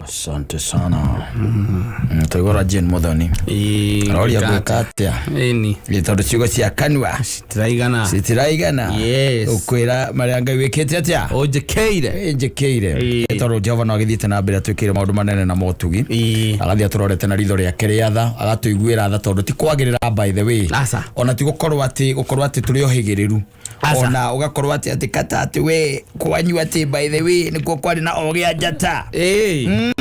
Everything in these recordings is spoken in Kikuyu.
Asante sana. Twaigora Jane Muthoni. Aroria gwĩka atĩa? Ĩni. Ĩ, tondũ ciugo cia kanua Citiraigana. citiraigana. Yes. Ũkwĩra marĩa Ngai wĩkĩte atĩa? Ũnjĩkĩire. Ĩ, njĩkĩire. Ĩ. Ĩ, tondũ Jehova no agĩthiĩte na mbere atwĩkĩire maũndũ manene na motugi. Ĩ. Agathiĩ atũrorete na ritho rĩake rĩa tha, agatũiguĩra tha tondũ ti kwagĩrĩra by the way. Aca. Ona ti gũkorwo atĩ gũkorwo atĩ tũrĩ ohĩgĩrĩru. Aca. Ona ũgakorwo atĩ atĩ kata atĩ we kwanyu atĩ by the way nĩkuo kwarĩ na ogĩ a njata. Ĩ.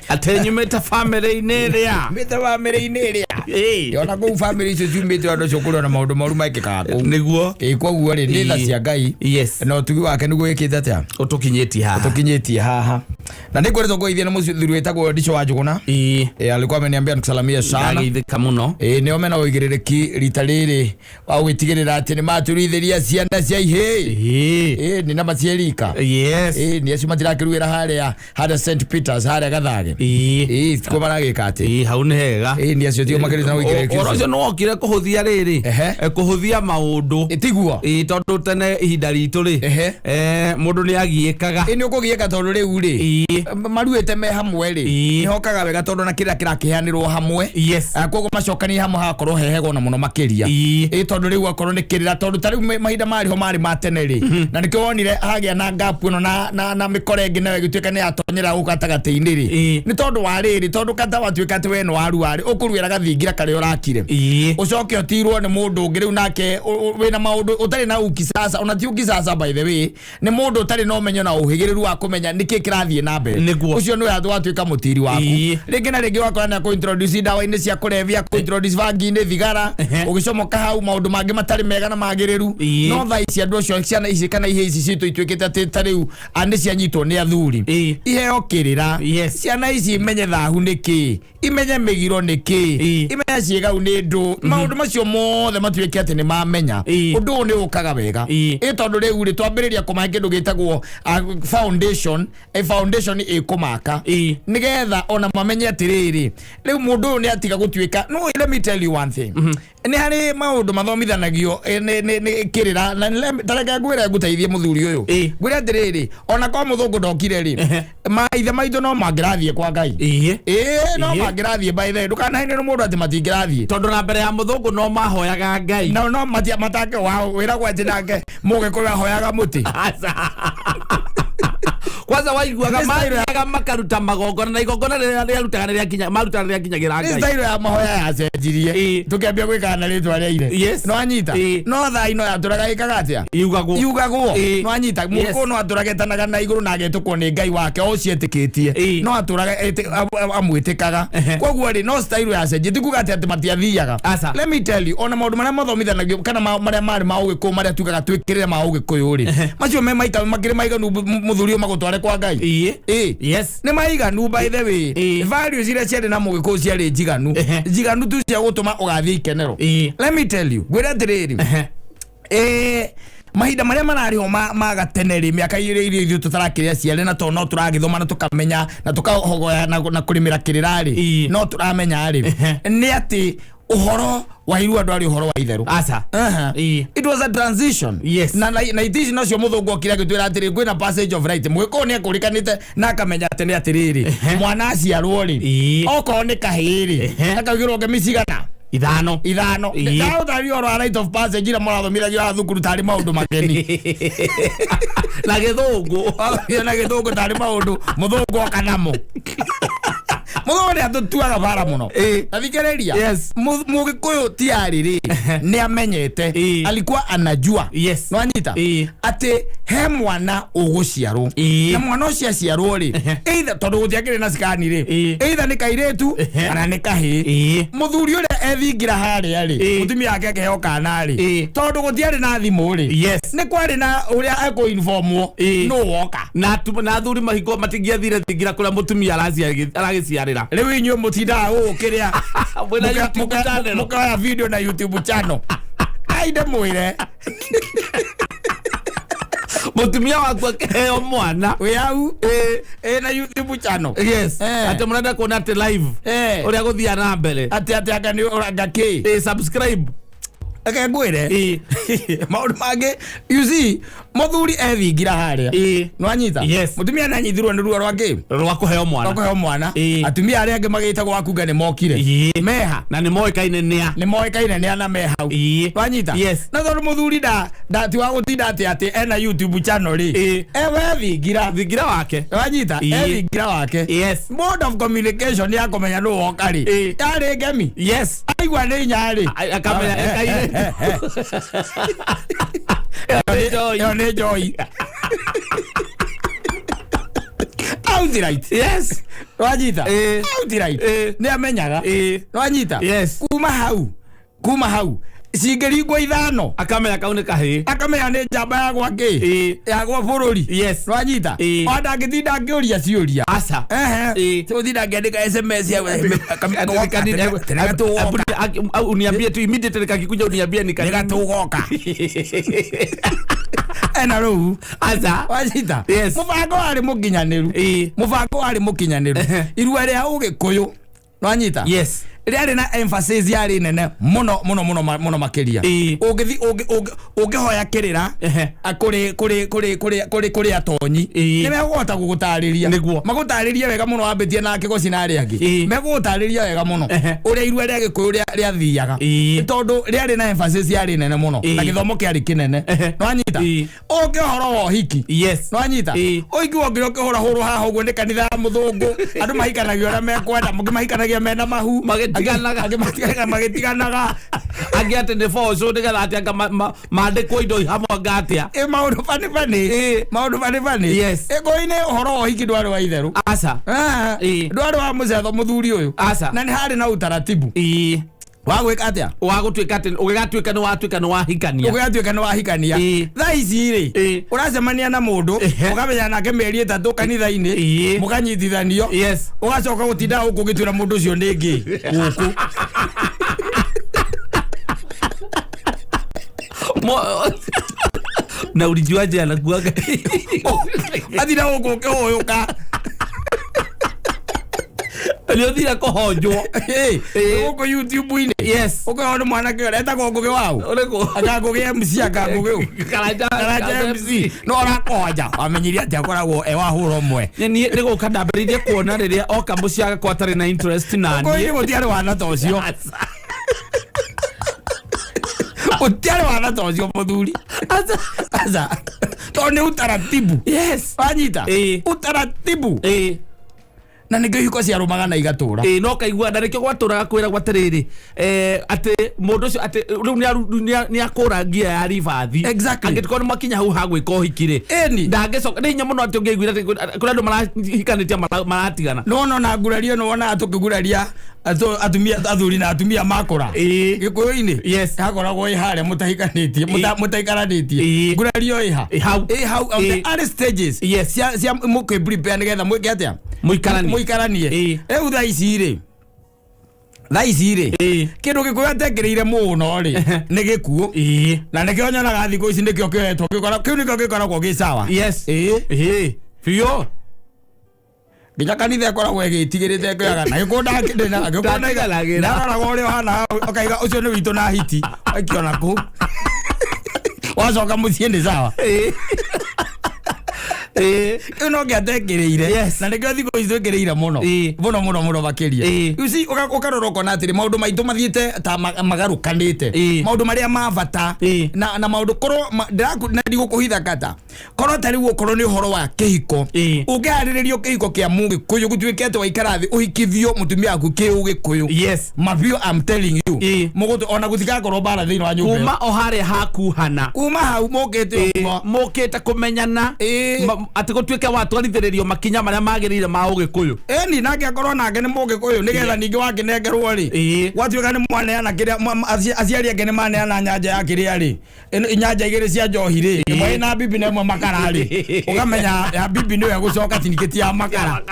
Atĩ nyumĩte bamĩrĩ-inĩ ĩrĩa. Mĩte bamĩrĩ-inĩ ĩrĩa. Ĩ. Ona kũu bamĩrĩ icio ciumĩte andũ acio kũrĩ ona maũndũ moru mekĩkaga kũu. Nĩguo. Ĩ koguo rĩ nĩ tha Ĩ. cia Ngai. Yes. Na ũtugi wake nĩguo wĩkĩte atĩa? Ũtũkinyĩtie haha. Tũkinyĩtie haha. Na nĩ ngoretwo ngũgeithia na mũthuri wĩtagwo Ndicho wa Njũgũna. Ĩ. Ĩ, alikuwa ameniambia nikusalamie sana. Ndageithĩka mũno. Ĩ, nĩo mena ũigĩrĩrĩki rita rĩrĩ wa gwĩtigĩrĩra atĩ nĩ maturithĩria ciana cia ihĩĩ. Ĩ. Ĩ, nĩ na maciĩrika. Yes. Ĩ, nĩ acio matirakĩruĩra harĩa harĩa St Peters harĩa Gathage. Ĩ. Ĩ, tikuo maragĩka atĩ. Ĩ, hau nĩ hega. Ĩ, nĩ acio tio makĩrĩte na ũigĩrĩrĩki Ũhoro ũcio. ũcio nĩ wokire kũhũthia rĩrĩ. Ehe. Kũhũthia maũndũ. Ĩ, tiguo. Ĩ, tondũ tene ihinda ritũ rĩ Ehe. Mũndũ nĩ agiĩkaga. Ĩ, nĩ ũkũgiĩka tondũ rĩu rĩ Ĩ. maruĩte me hamwe rĩ Ĩ. nĩ hokaga wega tondũ na kĩrĩa kĩrakĩheanĩrwo hamwe. Yes. Ah, koguo macokanie hamwe hagakorwo hehega ona mũno makĩria. Ĩ. Ĩ, tondũ rĩu akorwo nĩ kĩrĩra tondũ ta rĩu mahinda marĩ ho marĩ ma tene rĩ na nĩkĩo wonire hagĩa na gap ĩno na mĩkora ĩngĩ nayo ĩgĩtuĩka nĩ yatonyera gũkũ gatagatĩ-inĩ rĩ Ĩ. nĩ tondũ wa rĩrĩ tondũ kata watuĩka atĩ we nĩ warua rĩ ũkũruĩra gathingira karĩa ũrakire Ĩ. ucoke ũtirwo nĩ mũndũ ũngĩ rĩu nake wĩna maũndũ ũtarĩ na ukisasa ona ti ukisasa by the way nĩ mũndũ ũtarĩ na ũmenyo na ũhĩgĩrĩru wa kũmenya nĩkĩ kĩrathiĩ na mbere Nĩguo. ũcio nĩwe watuĩka mũtiri waku Ĩĩ. rĩngĩ na rĩngĩ wakora nĩ akũ-introduce ndawa-inĩ cia kũrebia akũ-introduce bangi-inĩ thigara Ehe. ũgĩcomoka hau maũndũ mangĩ matarĩ mega na magĩrĩru Ĩĩ. no thaa ici andũ acio ciana ici kana ihĩĩ ici citũ ituĩkĩte atĩ ta rĩu nĩ cianyitwo nĩ athuri Ĩĩ. iheo kĩrĩra Yes. ciana ici imenye thahu nĩ kĩĩ imenye mĩgiro nĩ kĩĩ Ĩĩ. imenye ciĩgau nĩ ndũ maũndũ macio mothe matuĩke atĩ nĩ mamenya Ĩĩ. ũndũ ũyũ nĩ ũkaga wega Ĩĩ. ĩ tondũ rĩu rĩ twambĩrĩria kũmahe kĩndũ gĩtagwo foundation ĩ foundation ĩkũmaka Ĩĩ. nĩgetha ona mamenye atĩrĩrĩ rĩu mũndũ ũyũ nĩ atiga gũtuĩka no let me tell you one thing nĩ harĩ maũndũ mathomithanagio nĩ kĩrĩra na tareke ngwĩre ngũteithie mũthuri ũyũ Ĩĩ. ngwĩre atĩrĩrĩ ona kwa mũthũngũ ndokire rĩ Ehe. maithe maitũ no mangĩrathiĩ kwa Ngai Ĩ. ĩĩ no Ĩĩ. mangĩrathiĩ by the way ndũkanahenio nĩ mũndũ atĩ matingĩrathiĩ Tondũ na mbere ya mũthũngũ no mahoyaga Ngai. no no matia matake wao wĩragwo atĩ nake mũgĩkũyũ ahoyaga mũtĩ Aca. Kwanza waiguaga Nĩ style ya- mathiaga makaruta magongona na igongona rĩrĩa rĩarutaga nĩ rĩakinya marutaga nĩ rĩakinyagĩra nĩ Ngai. style ya mahoya yacenjirie Ĩĩ. tũkĩambia gwĩkaga na rĩtwa rĩa ithe Yes. no anyita Ĩĩ. no thaa ino yatũraga ĩkaga atĩa Yugagwo. yugagwo Ĩĩ. no anyita Yes. mũkũ no atũraga etanaga na igũrũ na agetũkwo nĩ Ngai wake o ũcio etĩkĩtie Ĩĩ. no atũraga amwĩtĩkaga Ehe. koguo rĩ no style yacenjie ti kuga atĩ atĩ matiathiaga Aca. let me tell you ona maũndũ marĩa mathomithanagio kana marĩa marĩ ma ũgĩkũyũ marĩa tugaga twĩkĩrĩre ma ũgĩkũyũ rĩ macio me maika makĩrĩ maiganu mũthuri ũyũ magũtware kwa Ngai Ĩĩ. Ĩĩ. Yes. Nĩ maiganu by the way Ĩĩ. values iria ciarĩ na mũgĩkũyũ ciarĩ njiganu Ehe. njiganu tu cia gũtũma ũgathiĩ ikenero Ĩĩ. let me tell you ngwĩre atĩrĩrĩ Ehe. Mahinda marĩa mararĩ ho ma gatene rĩ mĩaka ĩrĩa iria ithuĩ tũtarakĩrĩ aciari na tondũ no tũragĩthoma na tũkamenya na tũkahogoya na kũrĩmĩra kĩrĩra rĩ Ĩĩ. no tũramenya rĩ Ehe. nĩ atĩ ũhoro wa irua ndwarĩ ũhoro wa itherũ. Aca. Ĩĩ. It was a transition. Yes. Na itici nocio mũthũngũ okire agĩtwĩra atĩrĩ kwĩna passage of right mũgĩkũyũ nĩ akũrĩkanĩte na akamenya atĩ nĩ atĩrĩrĩ Ehe. mwana aciarwo rĩ Ĩĩ. okorwo nĩ kahĩĩ rĩ Ehe. akaugĩrwo ngemi cigana Ithano. ithano. Ĩĩ. Ndaũtarĩria ũhoro wa right of passage ira mũrathomithagio haha thukuru tarĩ maũndũ mageni. Na gĩthũngũ. Wathomithio na gĩthũngũ tarĩ maũndũ mũthũngũ oka namo. Mũthũngũ nĩ atũtuaga bara mũno. Ĩĩ. Na thikĩrĩria Yes. Mũgĩkũyũ ti arĩ rĩ nĩ amenyete Ĩĩ. alikuwa anajua Yes. no anyita Ĩĩ. atĩ he mwana ũgũciarwo Ĩĩ. na mwana ũcio aciarwo rĩ either tondũ gũtiakĩrĩ na cikani rĩ Ĩĩ. either nĩ kairĩtu Ehe. kana nĩ kahĩĩ Ĩĩ. mũthuri ũrĩa ethingira harĩa rĩ Ĩĩ. mũtumia wake akĩheo kana rĩ Ĩĩ. tondũ gũtiarĩ na thimũ rĩ Yes. nĩ kwarĩ na ũrĩa ekũinformwo Ĩĩ. nũ woka Na na athuri mahingo matingĩathire thingira kũrĩa mũtumia aragĩciarĩra. Rĩu inyuĩ mũtindaga gũkũ kĩrĩa Mwĩna YouTube channel. mũkoya video na YouTube channel ainde mwĩre Mũtumia waku akĩheo mwana. Wĩ hau ĩ na YouTube channel. Yes. Atĩ mũrenda kuona atĩ live ũrĩa gũthiaga na mbere. Atĩ anga nĩ ũranga kĩ Ĩ, subscribe. Reke ngwĩre Ĩ. maũndũ mangĩ you see Muthuri ethingira haria. Ĩĩ. Nwanyita? Yes. Mutumia nĩanyitirwo nĩ ruo rwa kĩ? Rwa kũheo mwana. Rwa kũheo mwana. Ĩĩ. Atumia arĩa angĩ magĩtagwo akunga nĩ mokire. Ĩĩ. Meha. Na nĩ moĩkaine nĩa. Nĩ moĩkaine nĩ ana me hau. Ĩĩ. Nwanyita? Yes. Na tondũ mũthuri nda ti wa gũtinda atĩ ena YouTube channel rĩ. Ĩĩ. Ewe thingira. Thingira wake. Nwanyita? Ĩĩ. Ethingira wake. Yes. Mode of communication ya kũmenya nũ woka rĩ. Ĩĩ. Yarĩ ngemi. Yes. Aigua nĩ inya rĩ. Akamenya ekaire. Ĩyo nĩ njoi. Outright. Yes. Nwanyita? Ĩĩ. Outright. Ĩĩ. Nĩ amenyaga. Ĩĩ. Nwanyita? Yes. Kuma hau cingĩringwo ithano Akamenya kau nĩ kahĩĩ. akamenya nĩ njamba ya gwa kĩ Ĩĩ. ya gwa bũrũri. Yes. Nwanyita? Ĩĩ. Ona ndangĩtinda akĩũria ciũria. Aca. Ehe. Ĩĩ. Tũgũtinda akĩandĩka SMS ya tũgoka. Uniambie tu immediately kakikuja uniambie ni Nĩga tũgoka. Ena rũu. Aca. Wanyita? Yes. Mũbango warĩ mũkinyanĩru. Ĩĩ. Mũbango warĩ mũkinyanĩru. Ehe. Irua rĩa ũgĩkũyũ. Nwanyita? Yes. Rĩarĩ na emphasis yarĩ nene mũno mũno mũno mũno makĩria. Ĩĩ. Ũngĩthi ũngĩhoya kĩrĩra Ehe. kũrĩ kũrĩ kũrĩ kũrĩ kũrĩ kũrĩ atonyi Ĩĩ. nĩ mekũhota gũgũtarĩria. Nĩguo. Magũtarĩrie wega mũno wambĩtie na kĩgoci na arĩa angĩ. Ĩĩ. Megũgũtarĩria wega mũno Ehe. ũrĩa irua rĩa gĩkũyũ rĩathiaga. Ĩĩ. Tondũ rĩarĩ na emphasis yarĩ nene mũno Ĩĩ. na gĩthomo kĩarĩ kĩnene. Ehe. Nwanyita? Ĩĩ. Ũngĩ ũhoro wa ũhiki. Yes. Nwanyita? Ĩĩ. Ũhiki wokire ũkĩhũra hũrwo haha ũguo nĩ kanitha ya mũthũngũ. Andũ mahikanagio ũrĩa mekwenda, mũngĩ mahikanagia mena mahu. Magĩtiganaga. Angĩ magĩtiganaga. Angĩ atĩ nĩ boco nĩgetha atĩ anga mandĩkwo indo hamwe anga atĩa. Ĩ maũndũ bani bani. Ĩĩ. Maũndũ bani bani. Yes. Ĩkũyũ-inĩ ũhoro wa ũhiki ndwarĩ wa itherũ. Aca. Ah, Ĩĩ. ndwarĩ wa mũcetho mũthuri ũyũ. Aca. Na nĩ harĩ na utaratibu Ĩĩ. wa gwĩka atĩa? Wa gũtuĩka atĩ ũgĩgatuĩka nĩ watuĩka nĩ wahikania. Ũgĩgatuĩka nĩ wahikania. Ĩĩ. Thaa ici rĩ, Ĩĩ. ũracemania na mũndũ, Ehe. mũkamenya nake mĩeri 3 kanitha-inĩ, Ĩĩ. mũkanyitithanio. Yes. Ũgacoka gũtinda gũkũ ũgĩtuĩra mũndũ ũcio nĩ ngĩ gũkũ. Na ulijuaje anakuaga? Atinda gũkũ ũkĩhũyũka. Nĩ ũthire kũhonjwo. Ĩĩ, Ĩĩ. gũkũ YouTube-inĩ. Yes. Ũkĩona nĩ mwanake ũrĩa etagwo Ngũgĩ waũ? Ũrĩkũ? Anga Ngũgĩ MC anga Ngũgĩ ũ? Karanja. Karanja MC. No ũrakonja. Wamenyire atĩ akoragwo e wa hũra ũmwe. Niĩ nĩ gũka ndambĩrĩirie kuona rĩrĩa oka mũciĩ agakorwo atarĩ na interest na Ngũgĩ niĩ. gũtiarĩ wana ta ũcio. Gũtiarĩ wana ta ũcio mũthuri. Aca. Tondũ nĩ utaratibu. Yes. Wanyita? Ĩĩ. Utaratibu. Ĩĩ. Na nĩkĩo ihiko ciarũmaga na igatũra. Ĩĩ no kaigua na nĩkĩo gwatũraga kwĩragwo atĩrĩrĩ atĩ mũndũ ũcio atĩ rĩu nĩ akũra ngia ya ribathi. Exactly. Angĩkorwo nĩ mwakinya hau ha gwĩka ũhiki rĩ. Ĩni. Ndangĩcoka nĩ hinya mũno atĩ ũngĩaiguire atĩ kũrĩ andũ marahikanĩtie maratigana. Nĩwona ona ngurario nĩwonaga tũkĩguraria atumia athuri na atumia makũra. Ĩĩ. Gĩkũyũ-inĩ. Yes. Hakoragwo ĩ harĩa mũtahikanĩtie, mũtaikaranĩtie. Ĩĩ. Ngurario ĩ ha? Ĩ hau. Ĩ hau of the Ĩĩ. early stages. Yes. Cia mũkĩ prepare nĩgetha mwĩke atĩa? Mũikaranie. Mũikaranie. Ĩĩ. Rĩu thaa ici rĩ. Thaa ici rĩ. Ĩĩ. Kĩndũ gĩkũyũ atekĩrĩire mũno rĩ nĩ gĩkuũ. Ĩĩ. Na nĩkĩo nyonaga thikũ ici nĩkĩo kĩoetwo kĩu nĩkĩo gĩkoragwo gĩ sawa. Yes. Ĩĩ. Ĩĩ. Biũ. Nginya kanitha ĩkoragwo ĩgĩtigĩrĩte ĩkĩoyaga na gĩkũũ Ndatiganagĩra. ndaroraga ũrĩa ũhana hau ũkaiga ũcio nĩ witũ na hiti waikio kũu wacoka mũciĩ nĩ sawa. Ĩĩ. Ĩĩ. Kĩu no kĩatekĩrĩire. Yes. Na nĩkĩo thikũ ici twĩkĩrĩire mũno Ĩĩ. mũno mũno mũno makĩria. Ĩĩ. You see, ũkarora ũkona atĩrĩ maũndũ maitũ mathiĩte ta magarũkanĩte. Ĩĩ. Maũndũ marĩa ma bata Ĩĩ. na maũndũ korwo na ndigũkũhitha kata korwo ta rĩu okorwo nĩ ũhoro wa kĩhiko Ĩĩ. ũngĩharĩrĩrio kĩhiko kĩa mũgĩkũyũ gũtuĩke atĩ waikara thĩ ũhikithio mũtumia waku kĩũgĩkũyũ. Yes. Mabiũ, I'm telling you. Ĩĩ. Mũgũtũ ona gũtigakorwo mbara thĩinĩ wa nyũmba ĩyo. Kuma o harĩa hakuhana. Kuma hau mũkĩte ũguo. Mũkĩte kũmenyana. Ĩĩ. Atĩ gũtuĩke watwarithĩrĩrio makinya marĩa magĩrĩire ma ũgĩkũyũ. Ĩni nake akorwo nake nĩ mũgĩkũyũ nĩgetha ningĩ wakĩnengerwo rĩ. Ĩĩ. Gwatuĩka nĩ mwaneana kĩrĩa aciari ake nĩ maneana nyanja ya kĩrĩa rĩ. Ĩno nyanja igĩrĩ cia njohi rĩ. Ĩmwe ĩna bibi na ĩmwe makara rĩ. Ũkamenya ya bibi nĩyo ĩgũcoka tiningĩ ti ya makara.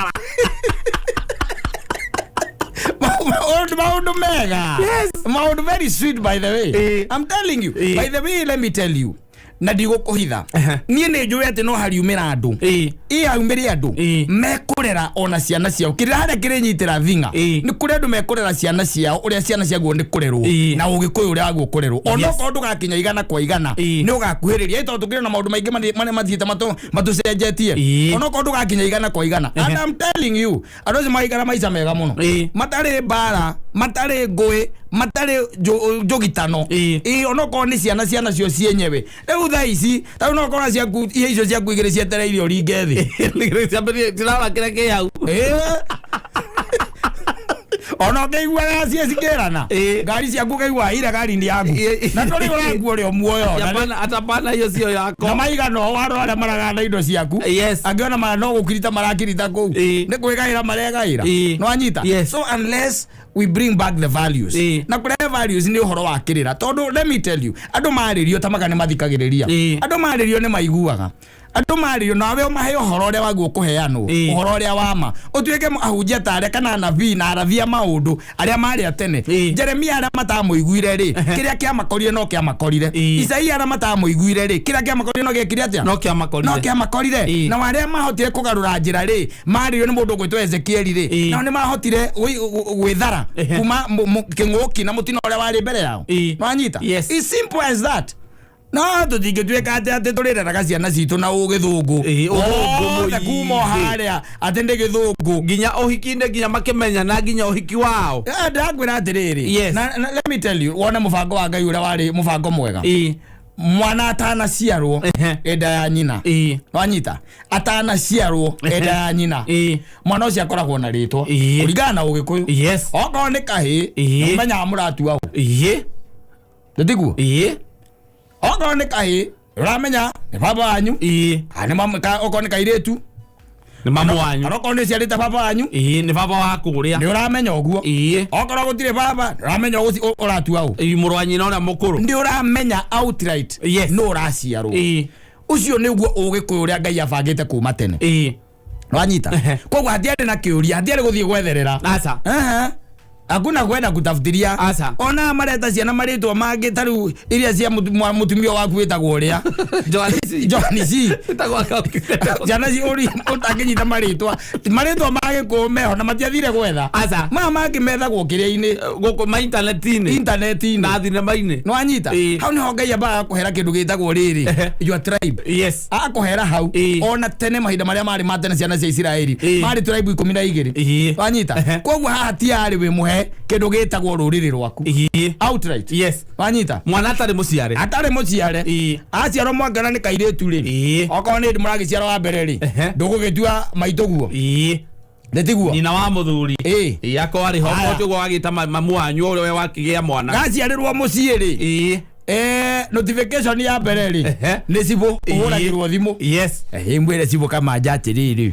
Maũndũ mega. Yes. Maũndũ very sweet by the way. Ĩĩ. I'm telling you. Ĩĩ. By the way, let me tell you. Na ndigũkũhitha, Ehe. niĩ nĩ njũĩ atĩ no hariumĩra andũ, Ĩĩ. ĩ aumĩre andũ Ĩĩ. mekũrera ona ciana ciao kĩrĩra harĩa kĩrĩnyitĩra thinga. Ĩĩ. Nĩ kũrĩ andũ mekũrera ciana ciao ũrĩa ciana ciaguo nĩ kũrerwo Ĩĩ. na ũgĩkũyũ ũrĩa waguo kũrerwo, ona Yes. okorwo ndũgakinya 100%, Ĩĩ. nĩ ũgakuhĩrĩria, ĩ tondũ tũkĩrĩ na maũndũ maingĩ marĩa mathiĩte matũcenjetie. Ĩĩ. Ona okorwo ndũgakinya 100%, and I'm telling you, andũ acio magaikara maica mega mũno, Ĩĩ. matarĩ mbara, matarĩ ngũĩ, matarĩ njũgitano. Ĩĩ. Ĩĩ, onokorwo nĩ ciana, ciana cio cienyewe rĩu thaa ici tarĩu no ũkora ciaku ihe icio ciaku igĩrĩ cietereire ũringe thĩ. Tirarora kĩrĩa kĩ hau. Ĩĩ. Ona ũkĩiguaga ciĩ cikĩrana, Ĩĩ. ngari ciaku ũkaigua ira ngari nĩ yaku, Ĩĩ. na tũrĩ ũrakuo ũrĩ o muoyo. Hapana, atapana hiyo sio yako. Na maigana o andũ arĩa maragana indo ciaku, Yes. angĩona mara no gũkirita marakirita kũu, Ĩĩ. nĩ kwĩgaĩra maregaĩra. Ĩĩ. Nĩwanyita? Yes. So unless we bring back the values, Ĩĩ. na kũrehe values nĩ ũhoro wa kĩrĩra, tondũ let me tell you, andũ marĩrio tamaga nĩ mathikagĩrĩria. Ĩĩ. Andũ marĩrio nĩ maiguaga. Andũ marĩrio nawe ũmahe ũhoro ũrĩa waguo kũheanwo, Ĩĩ. ũhoro ũrĩa wama, ũtuĩke ahunjia ta arĩa kana anabii na arathi a maũndũ arĩa marĩ a tene. Ĩĩ. Jeremia arĩa matamũiguire rĩ, kĩrĩa kĩamakorire no kĩamakorire. Ĩĩ. Isaia arĩa matamũiguire rĩ, kĩrĩa kĩamakorire no gĩekire atĩa? No kĩamakorire. No kĩamakorire. Ĩĩ. Na arĩa mahotire kũgarũra njĩra rĩ, marĩrio nĩ mũndũ ũgwĩtwo Ezekieli rĩ, Ĩĩ. nao nĩ mahotire gwĩthara Ehe. kuma kĩng'ũki na mũtino ũrĩa warĩ mbere yao. Ĩĩ. Nĩwanyita? Yes. It's simple as that. No tũtingĩtuĩka atĩ tũrĩreraga ciana citũ na ũgĩthũngũ Ĩĩ, ũthũngũ othe kuma o mũingĩ. harĩa atĩ nĩ gĩthũngũ. Nginya ũhiki-inĩ, nginya makĩmenyana, nginya ũhiki wao. Eh, ndakwĩra atĩrĩrĩ, Yes. na let me tell you, wone mũbango wa Ngai ũrĩa warĩ mũbango mwega. Ĩĩ. Mwana atanaciarwo Ehe. enda ya nyina, Ĩĩ. wanyita, atanaciarwo enda ya nyina, Ĩĩ. mwana ũcio akoragwo na rĩtwa Ĩĩ. kũringana na ũgĩkũyũ. Yes. Okorwo nĩ kahĩĩ, Ĩĩ. ũmenyaga mũratua ũ? Ĩĩ. Tĩtiguo? Ĩĩ. Okorwo nĩ kahĩĩ, ũramenya nĩ baba wanyu. Ĩĩ. Kana nĩ okorwo nĩ kairĩtu, Nĩ mamu wanyu. kana okorwo nĩ ũciarĩte baba wanyu, Ĩĩ, nĩ baba waku ũrĩa. nĩ ũramenya ũguo. Ĩĩ. Okorwo gũtirĩ baba, nĩ ũramenya ũratua ũ? Ĩĩ, mũrũ wa nyina ũrĩa mũkũrũ. Nĩ ũramenya outright Yes. nĩ ũraciarwo. Ĩĩ. Ũcio nĩguo ũgĩkũyũ ũrĩa Ngai abangĩte kuma tene. Ĩĩ. Wanyita? Ehe. Koguo hatiarĩ na kĩũria, hatiarĩ gũthiĩ gwetherera. Aca. Ehe. Hakuna kwenda kutafutiria. Aca. Ona mareta ciana marĩtwa mangĩ ta rĩu iria cia mũtumia waku wĩtagwo ũrĩa? Johanisi. John C. Wĩtagwo akaunti. Ciana ci ũri ũtangĩnyita marĩtwa ma gĩkũyũ meho na matiathire gwetha. Aca. Maya mangĩ methagwo kĩrĩa-inĩ, Gũkũ ma intaneti-inĩ. intaneti-inĩ. Na thinema-inĩ. Nĩwanyita? Ĩĩ. Hau nĩho Ngai ambaga kũhera kĩndũ gĩtagwo rĩrĩ, Ehe. your tribe. Yes. Akũhera hau. Ĩĩ. Ona tene mahinda marĩa marĩ ma tene, ciana cia Isiraeli Ĩĩ. marĩ tribe 12. Ĩĩ. Wanyita? Ehe. Koguo haha tiarĩ wĩ mũhe kĩndũ gĩtagwo rũrĩrĩ rwaku Ĩĩ. outright. Yes. Wanyita? Mwana atarĩ mũciare. Atarĩ mũciare, Ĩĩ. aciarwo mwangana nĩ kairĩtu rĩ, Ĩĩ. okorwo nĩ mũragĩciarwo wa mbere rĩ, Ehe. ndũgũgĩtua maitũguo? Ĩĩ. Nĩtiguo? Nyina wa mũthuri. Ĩĩ. Ĩĩ, akorwo arĩ ho. Aya. Okorwo tiguo wagĩta mamu wanyu ũrĩa we wakĩgĩa mwana. Gaciarĩrwo mũciĩ rĩ, Ĩĩ. notification ya mbere rĩ, Ehe. nĩ cibũ ũhũragĩrwo thimũ. Yes. Ĩ mwĩre cibũ kamanja atĩrĩrĩ,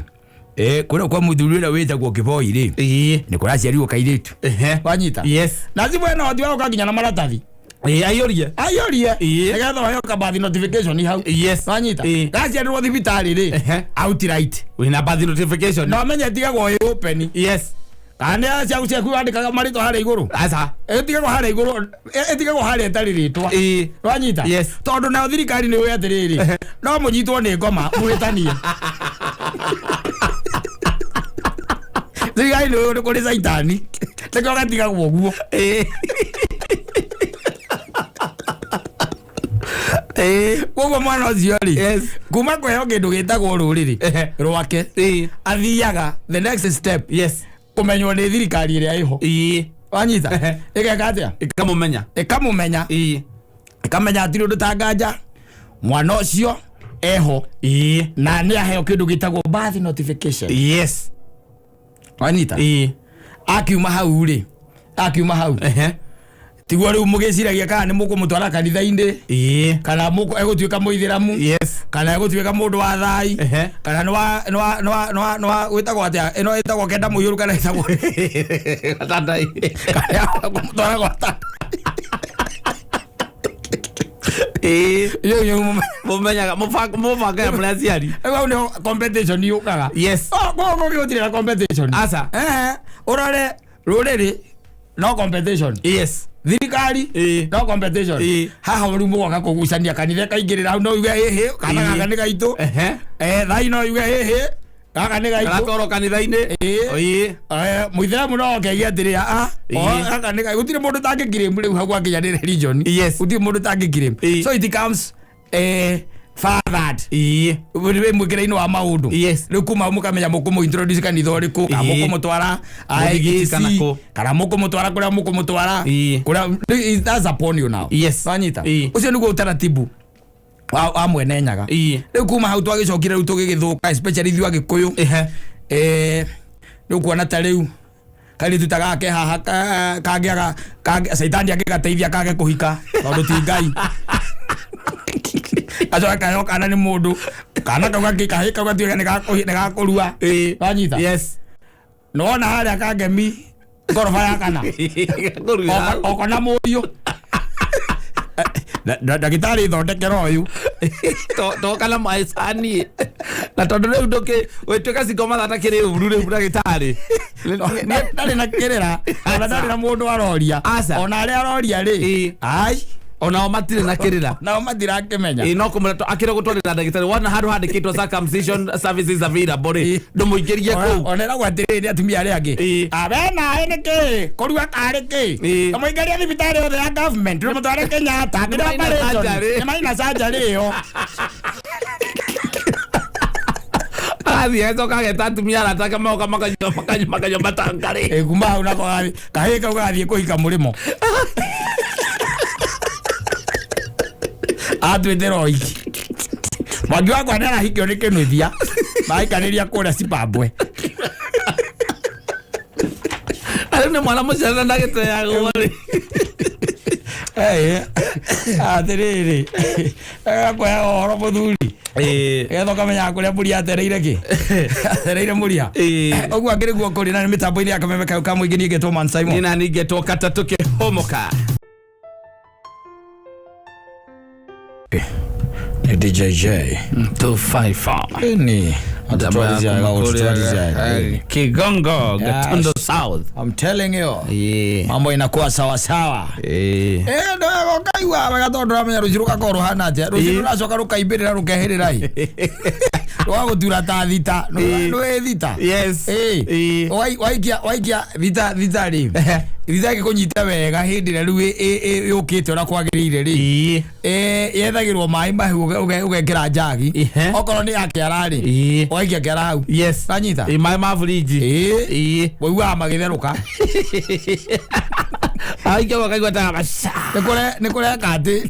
kũrĩa kwa mũthuri ũrĩa wĩtagwo Kĩboi rĩ, Ĩĩ. nĩ kũraciarirwo kairĩtu. Ehe. Wanyita? Yes. Na cibũ ena ũhoti wa gũka nginya na maratathi. Ĩĩ, aiyũrie. Aiyũrie, Ĩĩ. nĩgetha ũheo kabathi notification hau. Yes. Wanyita? Ĩĩ. Gaciarĩrwo thibitarĩ rĩ, Ehe. outright, Wĩna birth notification. na ũmenye ĩtigagwo ĩ open. Yes. Kana nĩ ciaku ciaku wandĩkaga marĩtwa harĩa igũrũ? Aca. Ĩtigagwo harĩa igũrũ, ĩtigagwo harĩa ĩtarĩ rĩtwa. Ĩĩ. Wanyita? Yes. Tondũ nayo thirikari nĩ ũĩ atĩrĩrĩ, no mũnyitwo nĩ ngoma mũhĩtanie. Thirikari nĩ ũĩ nĩ kũrĩ caitani, nĩkĩo gatigagwo ũguo. Ĩĩ. Ĩĩ. Koguo mwana ũcio rĩ, Yes. kuma kũheo kĩndũ gĩtagwo rũrĩrĩ Ehe. rwake, Ĩĩ. athiaga the next step, Yes. kũmenywo nĩ thirikari ĩrĩa ĩho. Ĩĩ. Wanyita? Ehe. Ĩgeka atĩa? Ĩkamũmenya. Ĩkamũmenya. Ĩĩ. Ĩkamenya hatirĩ ũndũ ta nganja mwana ũcio eho, Ĩĩ. na nĩ aheo kĩndũ gĩtagwo birth notification. Yes. Wanyita? Ĩĩ. Akiuma hau rĩ, akiuma hau, Ehe. tiguo rĩu mũgĩciragia kana nĩ mũkũmũtwara kanitha-inĩ, Ĩĩ. kana egũtuĩka mũithĩramu, Yes. kana egũtuĩka mũndũ wa thai, Ehe. kana nĩ wa nĩ wa nĩ wa nĩ wa nĩ wa gwĩtagwo atĩa, ĩno ĩtagwo kenda mũiyũru, kana ĩtagwo Tandai. kana kũmũtwara gwa ta Ĩĩ. Iyo iyo. Mũmenyaga mũbangaga mũrĩ aciari. Rĩu hau nĩho competition yũkaga. Yes. Oh, koguo gũtirĩ na competition. Aca. Ehe, ũrore rũrĩrĩ no competition. Yes. Thirikari Ĩĩ. no competition. Ĩĩ. Haha rĩu mũgoka kũgucania kanitha ĩkaingĩrĩra hau, no uge hĩhĩ kana Ĩĩ. gaka nĩ gaitũ. Ehe. Thai no uge hĩhĩ gaka nĩ gaitũ. Karatwarwo kanitha-inĩ. Ĩĩ. Ĩĩ. Mũithĩramu no oke aigue atĩrĩ, a Ĩĩ. gaka nĩ gaitũ, gũtirĩ mũndũ ũtangĩkirĩmu rĩu hau gwakinya nĩ religion. Yes. Gũtirĩ mũndũ ũtangĩkirĩmu. Ĩĩ. So it comes fathered Ĩĩ. wĩ mwĩkĩre-inĩ wa maũndũ. Yes. Rĩu kuma hau mũkamenya mũkũmũ-introduce kanitha ũrĩkũ, kana Ĩĩ. mũkũmũtwara Mũthigiti kana IAC, kũ. kana mũkũmũtwara kũrĩa mũkũmũtwara. Ĩĩ. Kũrĩa that's upon you now. Yes. Wanyita? Ĩĩ. Ũcio nĩguo ũtaratibu wa mwene Nyaga. Ĩĩ. Rĩu kuma hau twagĩcokire rĩu tũgĩgĩthũka, especially ithuĩ Agĩkũyũ. Ehe. Nĩ ũkuona ta rĩu kairĩtu ta gake haha kangĩaga caitani angĩgateithia kage kũhika tondũ ti Ngai, gacoke kaheo kana nĩ mũndũ, kana kau kahĩ kau gatuĩke nĩ gakũrua. Ĩĩ. Wanyita? Yes. Nĩwona harĩa kangemi ngoroba ya kana Kũruga. Okona mũriũ ndagĩtarĩ thondekera ũyũ. Toka na maecani na tondũ rĩu ndũkĩ wĩtuĩka cingo mathata kĩrĩ ũru rĩu ndagĩtarĩ. Ndarĩ na kĩrĩra, ona ndarĩ na mũndũ aroria. Aca. Ona arĩa aroria rĩ, Ĩĩ. ai. Onao matirĩ na kĩrĩra. Nao matirakĩmenya. Ĩĩ, no kũmwĩra akĩrĩ gũtwarĩra ndagĩtarĩ wona handũ handĩkĩtwo circumcision services available rĩ, Ĩĩ. ndũmũingĩrie kũu. Ona ĩragwo atĩrĩrĩ nĩ atumia arĩa angĩ, Ĩĩ. awe naĩ nĩ kĩ kũrua karĩ kĩ, Ĩĩ. kamũingĩria thibitarĩ yothe ya government, ndũmũtware Kenyatta Nĩ nginya maina operation. surgery. Nĩ maina surgery ĩyo. Agathiĩ agacoka ageta atumia arata ake magoka makanyua makanyua makanyua matangarĩ. Ĩ, kuma hau nako kahĩĩ kau gagathiĩ kũhika mũrĩmo atuĩte roiki mwangi wakwa nĩ arahikio nĩ kĩnuthia mahikanĩria kũrĩa Zimbabwe. Na rĩu nĩ mwana mũciare na ndagĩteagwo rĩ. Atĩrĩrĩ, agakũheaga ũhoro mũthuri Ĩĩ. getha ũkamenyaga kũrĩa mbũri atereire kĩ atereire mũria. Ĩĩ. Ũguo akĩrĩ guo kũrĩ na nĩ mĩtambo-inĩ ya kameme kau ka mũingĩ, niĩ ngetwo Man Simon. Niĩ nani ngetwo katatũ kĩhomoka. Nĩ DJJ 254. Ni Kigongo, Gatundo South. I'm telling you, Ĩĩ. mambo inakuwa sawa sawa. Ĩĩ. Ndwega ũkaigua wega tondũ ndũramenya rũciũ rũgakorwo rũhana atĩa, rũciũ Ĩĩ. rũracoka rũkaimbĩrĩra rũkehĩrĩra ĩ rũgagũtura ta thita. Ĩĩ. Nĩwĩ thita? Yes. Ĩĩ. Ĩĩ. Waikia thita, thita rĩ, thita ĩgĩkũnyita wega hĩndĩ ĩrĩa rĩu yũkĩte ũrĩa kwagĩrĩire rĩ, Ĩĩ. Yethagĩrwo maĩ mahiũ ũgekĩra njagi. Ihe. Okorwo nĩ ya kĩara rĩ, Ĩĩ. ũgaikia kĩara hau. Yes. Wanyita? Ĩĩ, maĩ ma burinji. Ĩĩ. Ĩĩ. Ũiguaga magĩtherũka. Aikia ũkaigua ta maca. Nĩ kũreka atĩ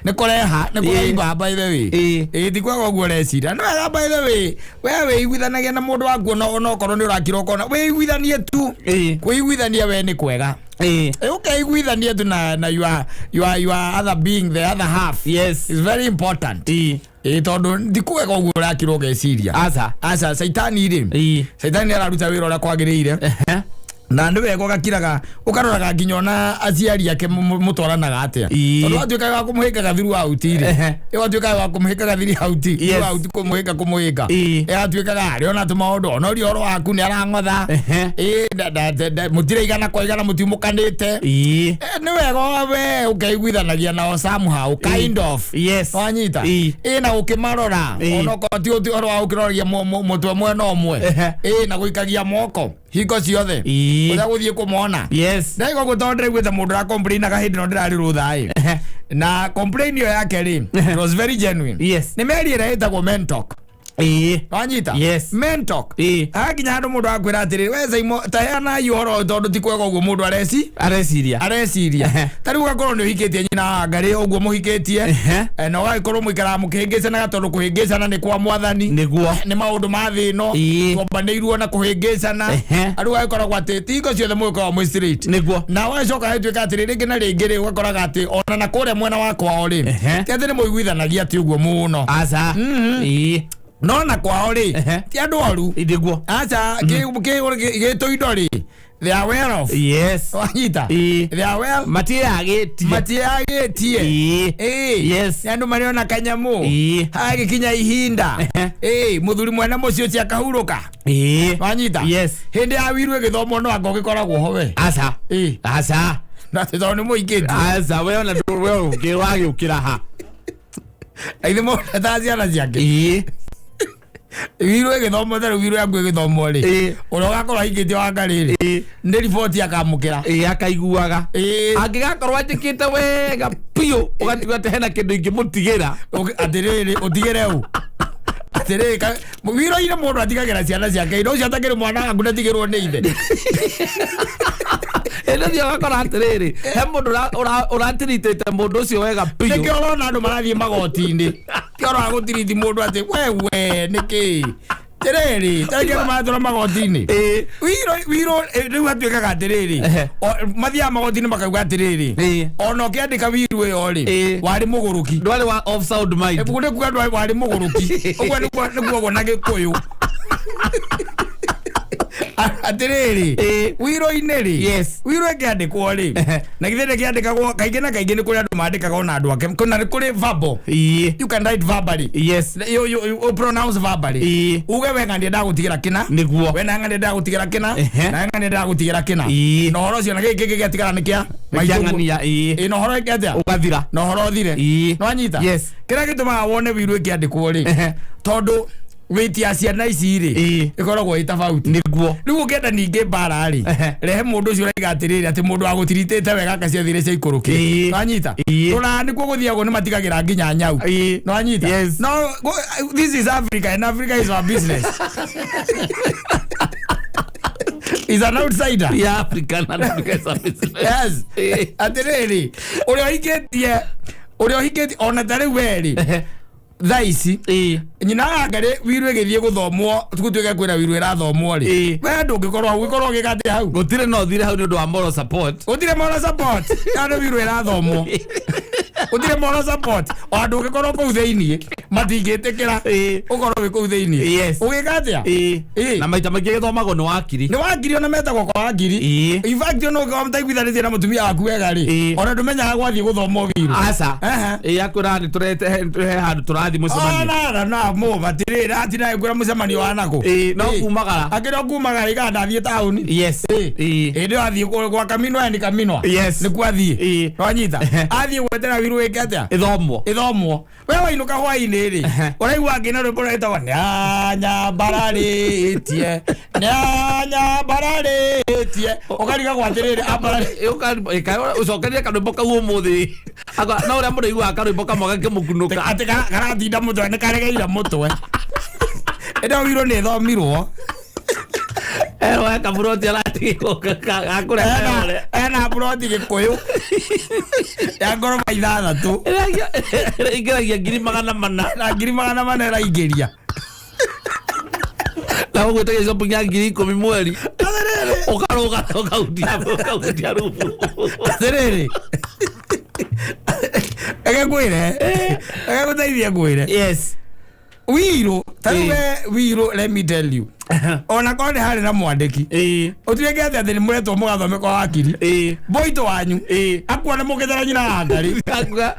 nĩ kũreha nĩ Ĩĩ. kũraimba, by the way. Ĩĩ. Ĩĩ, ti kwega ũguo ũreciria nĩ wega. By the way, we wĩiguithanagia na mũndũ waku, ona okorwo nĩ ũrakira ũkona wĩiguithanie tu. Ĩĩ. Kwĩiguithania we nĩ kwega. Ĩĩ. Ĩ, ũkeiguithanie tu na your other being, the other half, Yes. is very important. Ĩĩ. Ĩ, tondũ ti kwega ũguo ũrakira ũgeciria. Aca. Aca, caitani rĩ, Ĩĩ. caitani nĩ araruta wĩra ũrĩa kwagĩrĩire. Ehe. Na nĩ wega ũgakiraga ũkaroraga nginya ona aciari ake mũtwaranaga atĩa. Ĩĩ. Tondũ watuĩkaga wa kũmũhĩngaga throughout rĩ, Ehe. watuĩkaga wa kũmũhĩngaga throughout, Yes. throughout kũmũhĩnga. Ĩĩ. Atuĩkaga arĩ ona tũmaũndũ ona ũria ũhoro waku nĩ arang'otha. Ehe. Ĩĩ, mũtiraigana kwa igana, mũtiumũkanĩte. Ĩĩ. Nĩ wega we ũkeiguithanagia nao somehow, kind of. Yes. Wanyita? Ĩĩ. Ĩ, na ũkĩmarora, Ĩĩ. onokorwo ti ũhoro wa ũkĩroragia mũtwe mwena ũmwe. Ehe. Ĩ, na gũikagia moko hingo ciothe Ĩĩ. ũrĩa gũthiĩ kũmona. Yes. Ndaigua guo tondũ ndĩraiguĩte mũndũ ũracomplainaga hĩndĩ ĩno ndĩrarĩ rũtha ĩ, Ehe. na complain ĩyo yake rĩ, it was very genuine. Yes. Nĩ meri ĩrĩa ĩtagwo Mentalk. Ĩĩ. Wanyita? Yes. Mentalk. Ĩĩ. Hakinya handũ mũndũ akwĩra atĩrĩrĩ, we Saimo, taheanai ũhoro ũyũ tondũ ti kwega ũguo mũndũ areci Areciria. areciria. Ehe. Ta rĩu ũgakorwo nĩ ũhikĩtie nyina wa ngarĩ ũguo mũhikĩtie. Ehe. Na ũgagĩkorwo mũikaraga mũkĩhĩngĩcanaga tondũ kũhĩngĩcana nĩ kwa mwathani. Nĩguo. Nĩ maũndũ ma thĩ ĩno. Ĩĩ. Twambanĩirwo na kũhĩngĩcana. Ehe. Rĩu ũgagĩkoragwo atĩ ti hingo ciothe mũgĩkoragwo mwĩ straight. Nĩguo. Na ũgacoka gĩtuĩka atĩrĩ, rĩngĩ na rĩngĩ rĩ, ũgakoraga atĩ ona na kũrĩa mwena wa kwao rĩ, Ehe. ti atĩ nĩ mũiguithanagia atĩ ũguo mũno. Aca. Ĩĩ. No na kwao rĩ, Ehe. ti andũ oru. Nĩguo. Aca, gĩtũindo rĩ, they are well off. Yes. Wanyita? Ĩĩ. They are well, Matiagĩtie. matiagĩtie. Ĩĩ. Ĩĩ. Yes. Nĩ andũ marĩ ona kanyamũ. Ĩĩ. Hagĩkinya ihinda, Ehe. ĩĩ, mũthuri mwene mũciĩ ũcio akahurũka. Ĩĩ. Wanyita? Yes. Hĩndĩ ya wiru ĩgĩthomwo no anga ũgĩkoragwo ho we. Aca. Ĩĩ. Aca. Na atĩ tondũ nĩ mũikĩtie. Aca, we ona we ũngĩ wagĩũkĩra ha? Na ithe mũndũ ciana ciake. Ĩĩ. Wiru ĩgĩthomwo, ta rĩu wiru yaku ĩgĩthomwo rĩ, ũrĩa ũgakorwo ahikĩtie wa ngarĩ rĩ, nĩ riboti akamũkĩra. Ĩĩ, akaiguaga. Angĩgakorwo anjĩkĩte wega biũ, ũgatiga atĩ hena kĩndũ ingĩmũtigĩra. Atĩrĩrĩ, ũtigĩre ũ? Atĩrĩrĩ, wiro-inĩ mũndũ atigagĩra ciana ciake indo ũcio atakĩrĩ mwana waku ndatigĩrwo nĩ ithe. Ĩndĩ thiĩ ũgakora atĩrĩrĩ, he mũndũ ũratiritĩte mũndũ ũcio wega biũ. Nĩkĩo ũrona andũ marathiĩ magoti-inĩ, kĩo ũrona gũtiriti mũndũ atĩ wewe nĩkĩ atĩrĩrĩ, tarĩngĩ andũ maratũra magoti-inĩ. Wiro wiro rĩu hatuĩkaga atĩrĩrĩ, mathiaga magoti-inĩ makauga atĩrĩrĩ, ona ũkĩandĩka wiru ĩyo rĩ, warĩ mũgũrũki. Ndwarĩ wa of sound mind. Ibuku nĩ kuga ndwarĩ, warĩ mũgũrũki, ũguo nĩguo na Gĩkũyũ atĩrĩrĩ, wiro-inĩ rĩ, wiro ĩkĩandĩkwo rĩ, na githĩ ndĩkĩandĩkagwo kaingĩ na kaingĩ? Nĩ kũrĩ andũ mandĩkaga ona andũ ake na nĩ kũrĩ verbal. You can write verbally. You pronounce verbally. Uge we ng'ania ndagũtigĩra kĩna. We na ng'ania ndagũtigĩra kĩna. Na ng'ania ndagũtigĩra kĩna. Na ũhoro ũcio na gĩkĩ kĩngĩ gĩatigara nĩ kĩa maitũguo. Kĩang'ania, ĩĩ. Ĩ, na ũhoro ĩke atĩa? Ũgathira. Na ũhoro ũthire. Nĩwanyita? Yes. Kĩrĩa gĩtũmaga wone wiru ĩkĩandĩkwo rĩ, tondũ wĩti ya ciana ici rĩ, ĩkoragwo ĩ tofauti. Rĩu ũngĩenda ningĩ mbara rĩ, rehe mũndũ ũcio ũraiga atĩrĩrĩ, atĩ mũndũ wagũtiritĩte wega akaciathire cia ikũrũkire. Nĩwanyita? Rũraya nĩkuo gũthiagwo nĩ matigagĩra nginya nyau. Nĩwanyita? Yes. No this is Africa and Africa is our business is an outsider. Ya Africa na Africa is a business. Yes. Atĩrĩrĩ, ũrĩa ũhikĩtie ona ta rĩu we rĩ, thaa ici nyina wa ngarĩ wiru ĩgĩthiĩ gũthomwo, gũtuĩke kwĩna wiru ĩrathomwo rĩ, we ndũngĩkorwo hau, ũgĩkorwo ũgĩka atĩa hau? Gũtirĩ, no thire hau nĩ ũndũ wa moral support. Gũtirĩ moral support. Kana wiru ĩrathomwo, gũtirĩ moral support, o ndũngĩkorwo kũu thĩiniĩ, matingĩtĩkĩra ũkorwo wĩ kũu thĩiniĩ. Ũgĩka atĩa? Na maita maingĩ gĩthomagwo nĩ wakiri. Nĩ wakiri, ona metagwo kwa wakiri. In fact, ona ũngĩkorwo mũtaiguithanĩtie na mũtumia waku wega rĩ, ona ndũmenyaga gwathiĩ gũthomwo wiru. Aca. Ĩĩ, akwĩra nĩ tũrete he handũ tũrathiĩ mũcemanio. Ona na mũ matirĩ atina ngwĩra mũcemanio wa nakũ. Ĩĩ, no kumagara. Akĩrĩ o kumagara igaa ndathiĩ taũni. Hĩndĩ ĩyo athiĩ gwa Kaminwa, ni Kaminwa. Nĩkuo athiĩ. Nwanyita? Athiĩ gwetera wiru ĩke atĩa? Ĩthomwo. Ĩthomwo. We wainũka hwainĩ rĩ, ũraigua ngĩna rwĩmbo rwĩtagwo nĩanyambararĩtie, nĩanyambararĩtie, ũkarigagwo atĩrĩrĩ, ambararĩ. Ũcokerie karwĩmbo kau ũmũthĩ. No ũrĩa mũndũ aiguaga karwĩmbo kamwe gakĩmũkunũka. Atĩ karatinda mũtwe, nĩ karegeire mũtwe. Ĩno wirũ nĩ ĩthomirwo. Erwo he kaburoti aratigĩrwo gakũrĩa. Ena buroti Gĩkũyũ ya ngoroba 6. Ĩingĩragia 400,000. Na 400,000 ĩraingĩria. Na ũgwĩtagia shopping ya 10,000 mweri, ũkarũga ũkahutia rubu. Atĩrĩrĩ, eke ngwĩre, eke ngũteithie ngwĩre. Wirũ ta rĩu, we wirũ, let me tell you, ona korwo nĩ harĩ na mwandĩki, ũtuĩke atĩ nĩ mũretwo mũgathome kwa wakiri, boito wanyu akuona mũkĩthara nyina wa ngarĩ. Akuga,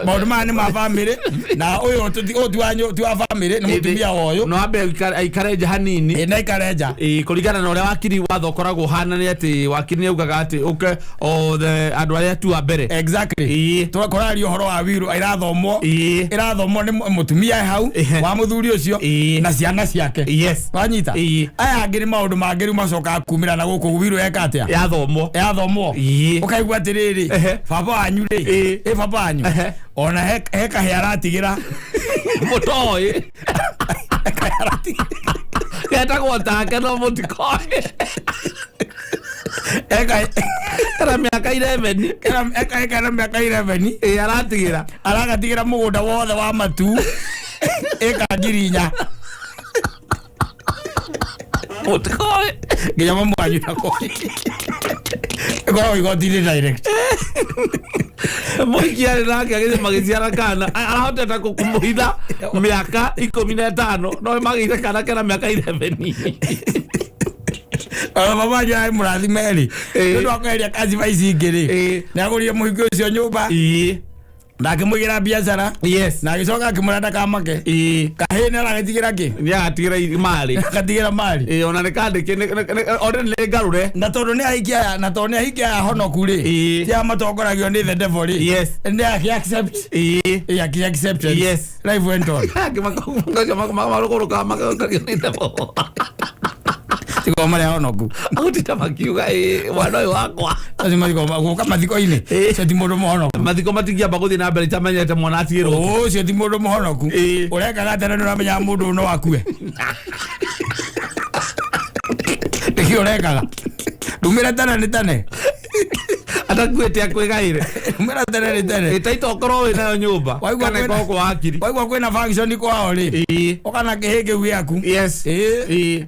Maũndũ maya nĩ ma bamĩrĩ na ũyũ ũyũ ti wanyu, ti wa bamĩrĩ, nĩ mũtumia wa ũyũ. No ambe aikare nja hanini. Ĩ, na ikare nja. Ĩĩ, kũringana na ũrĩa wakiri watho ũkoragwo ũhana nĩ atĩ wakiri nĩ augaga atĩ ũke othe andũ arĩa tu a mbere. Tũraria ũhoro wa wiru ĩrathomwo. Ĩrathomwo nĩ mũtumia e hau wa mũthuri ũcio na ciana ciake. Wanyita? Aya angĩ nĩ maũndũ mangĩ rĩu macokaga kumĩra na gũkũ wiru eka atĩa? Yathomwo. Yathomwo. Ũkaigua atĩrĩrĩ, baba wanyu rĩ, ĩ baba wanyu, ona he kahĩa aratigĩra. Mũtoĩ. Kahĩa aratigĩra. Getagwo take no mũtikoĩ. Eka Kana mĩaka 11. Eka na mĩaka 11. Ĩĩ, aratigĩra. Aragatigĩra mũgũnda wothe wa matu ĩka 4,000. Mũtikoĩ. Nginya mamu wanyu nakoĩ, ĩkoragwo igoti-inĩ direct. Mũhiki arĩ nake agĩthiĩ magĩciara kana, arahotete kũmũhitha mĩaka 15, no magĩire kana kena mĩaka 11. Ona mama wanyu arĩ mũrathime rĩ, nĩ ũndũ wa kweheria kaciba ici ingĩ rĩ, nĩ agũrire mũhiki ũcio nyũmba. Na akĩmũigĩra biacara. Yes. Na agĩcoka akĩmwĩra ndakamake. Ĩĩ. Kahĩĩ nĩ aragĩtigĩra kĩ? Nĩ agatigĩra marĩ. Agatigĩra mari. Ĩĩ, ona nĩ kandĩke ore nĩ ngarũre. Na tondũ nĩ ahiki aya, na tondũ nĩ ahiki aya honoku rĩ, Ĩĩ. ti aya matongoragio nĩ the devil rĩ, Yes. nĩ akĩ accept. Ĩĩ. Ĩĩ, akĩ accept. Yes. Life went on. Marũgũrũkaga matongorio nĩ devil. Tigo marĩa honoku. Agũtinda makiuga, "Ĩĩ, mwana ũyũ wakwa." Acio mathiko gũka mathiko-inĩ. Ĩĩ. Ũcio ti mũndũ mũhonoku. Mathiko matingĩamba gũthiĩ na mbere itamenyete mwana atigĩrwo. Ũcio ti mũndũ mũhonoku. Ĩĩ. Ũrekaga atĩa na nĩ ũramenya mũndũ ũyũ no akue? Nĩkĩ ũrekaga? Ndumĩra tene nĩ tene. Atakuĩte akwĩgaĩre. Ndumĩra tene nĩ tene. Ĩtaita ũkorwo wĩ nayo nyũmba Waigua kana kwĩna- ĩkorwo kwa hakiri. Waigua kwĩna function kwao rĩ, Ĩĩ. ũka na kĩhĩ kĩu gĩaku. Yes. Ĩĩ. Ĩĩ.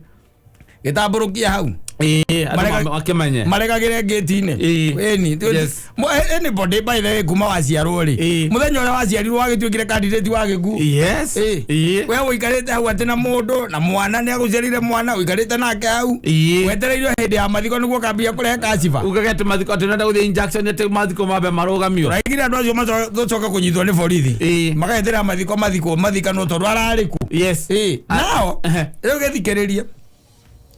Gĩtambũrũkia hau. Ĩĩ, andũ makĩmenye. Maregagĩre ngĩti-inĩ. Ĩĩ. Ĩni. Yes. Anybody by the way kuma waciarwo rĩ, Ĩĩ. mũthenya ũrĩa waciarirwo wagĩtuĩkire candidate wa gĩkuũ. Yes. Ĩĩ. Ĩĩ. We ũikarĩte hau atĩ na mũndũ na mwana nĩ agũciarire mwana, ũikarĩte nake hau, Ĩĩ. wetereirwo hĩndĩ ya mathiko nĩguo kambia kũrehe kaciba. Ugage atĩ mathiko atĩ nenda gũthiĩ injection atĩ mathiko mambe marũgamio. Ũraigire andũ acio tũcoke kũnyitwo nĩ borithi. Ĩĩ. Mageterera mathiko mathikwo mathikanwo tondũ ararĩ ku. Yes. Ĩĩ. Nao Ehe. rĩu gĩthikĩrĩrie,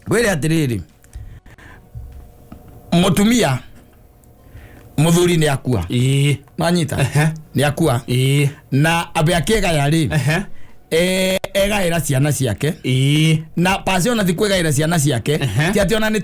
ngwĩre atĩrĩrĩ, mũtumia mũthuri nĩ akua. Ĩĩ. Nanyita? Ehe. Nĩ akua. Ĩĩ. Na ambe akĩgaya rĩ, Ehe. egaĩra ciana ciake. Ĩĩ. Na pasi ona ti kwĩgaĩra ciana ciake, Ehe. ti atĩ ona nĩ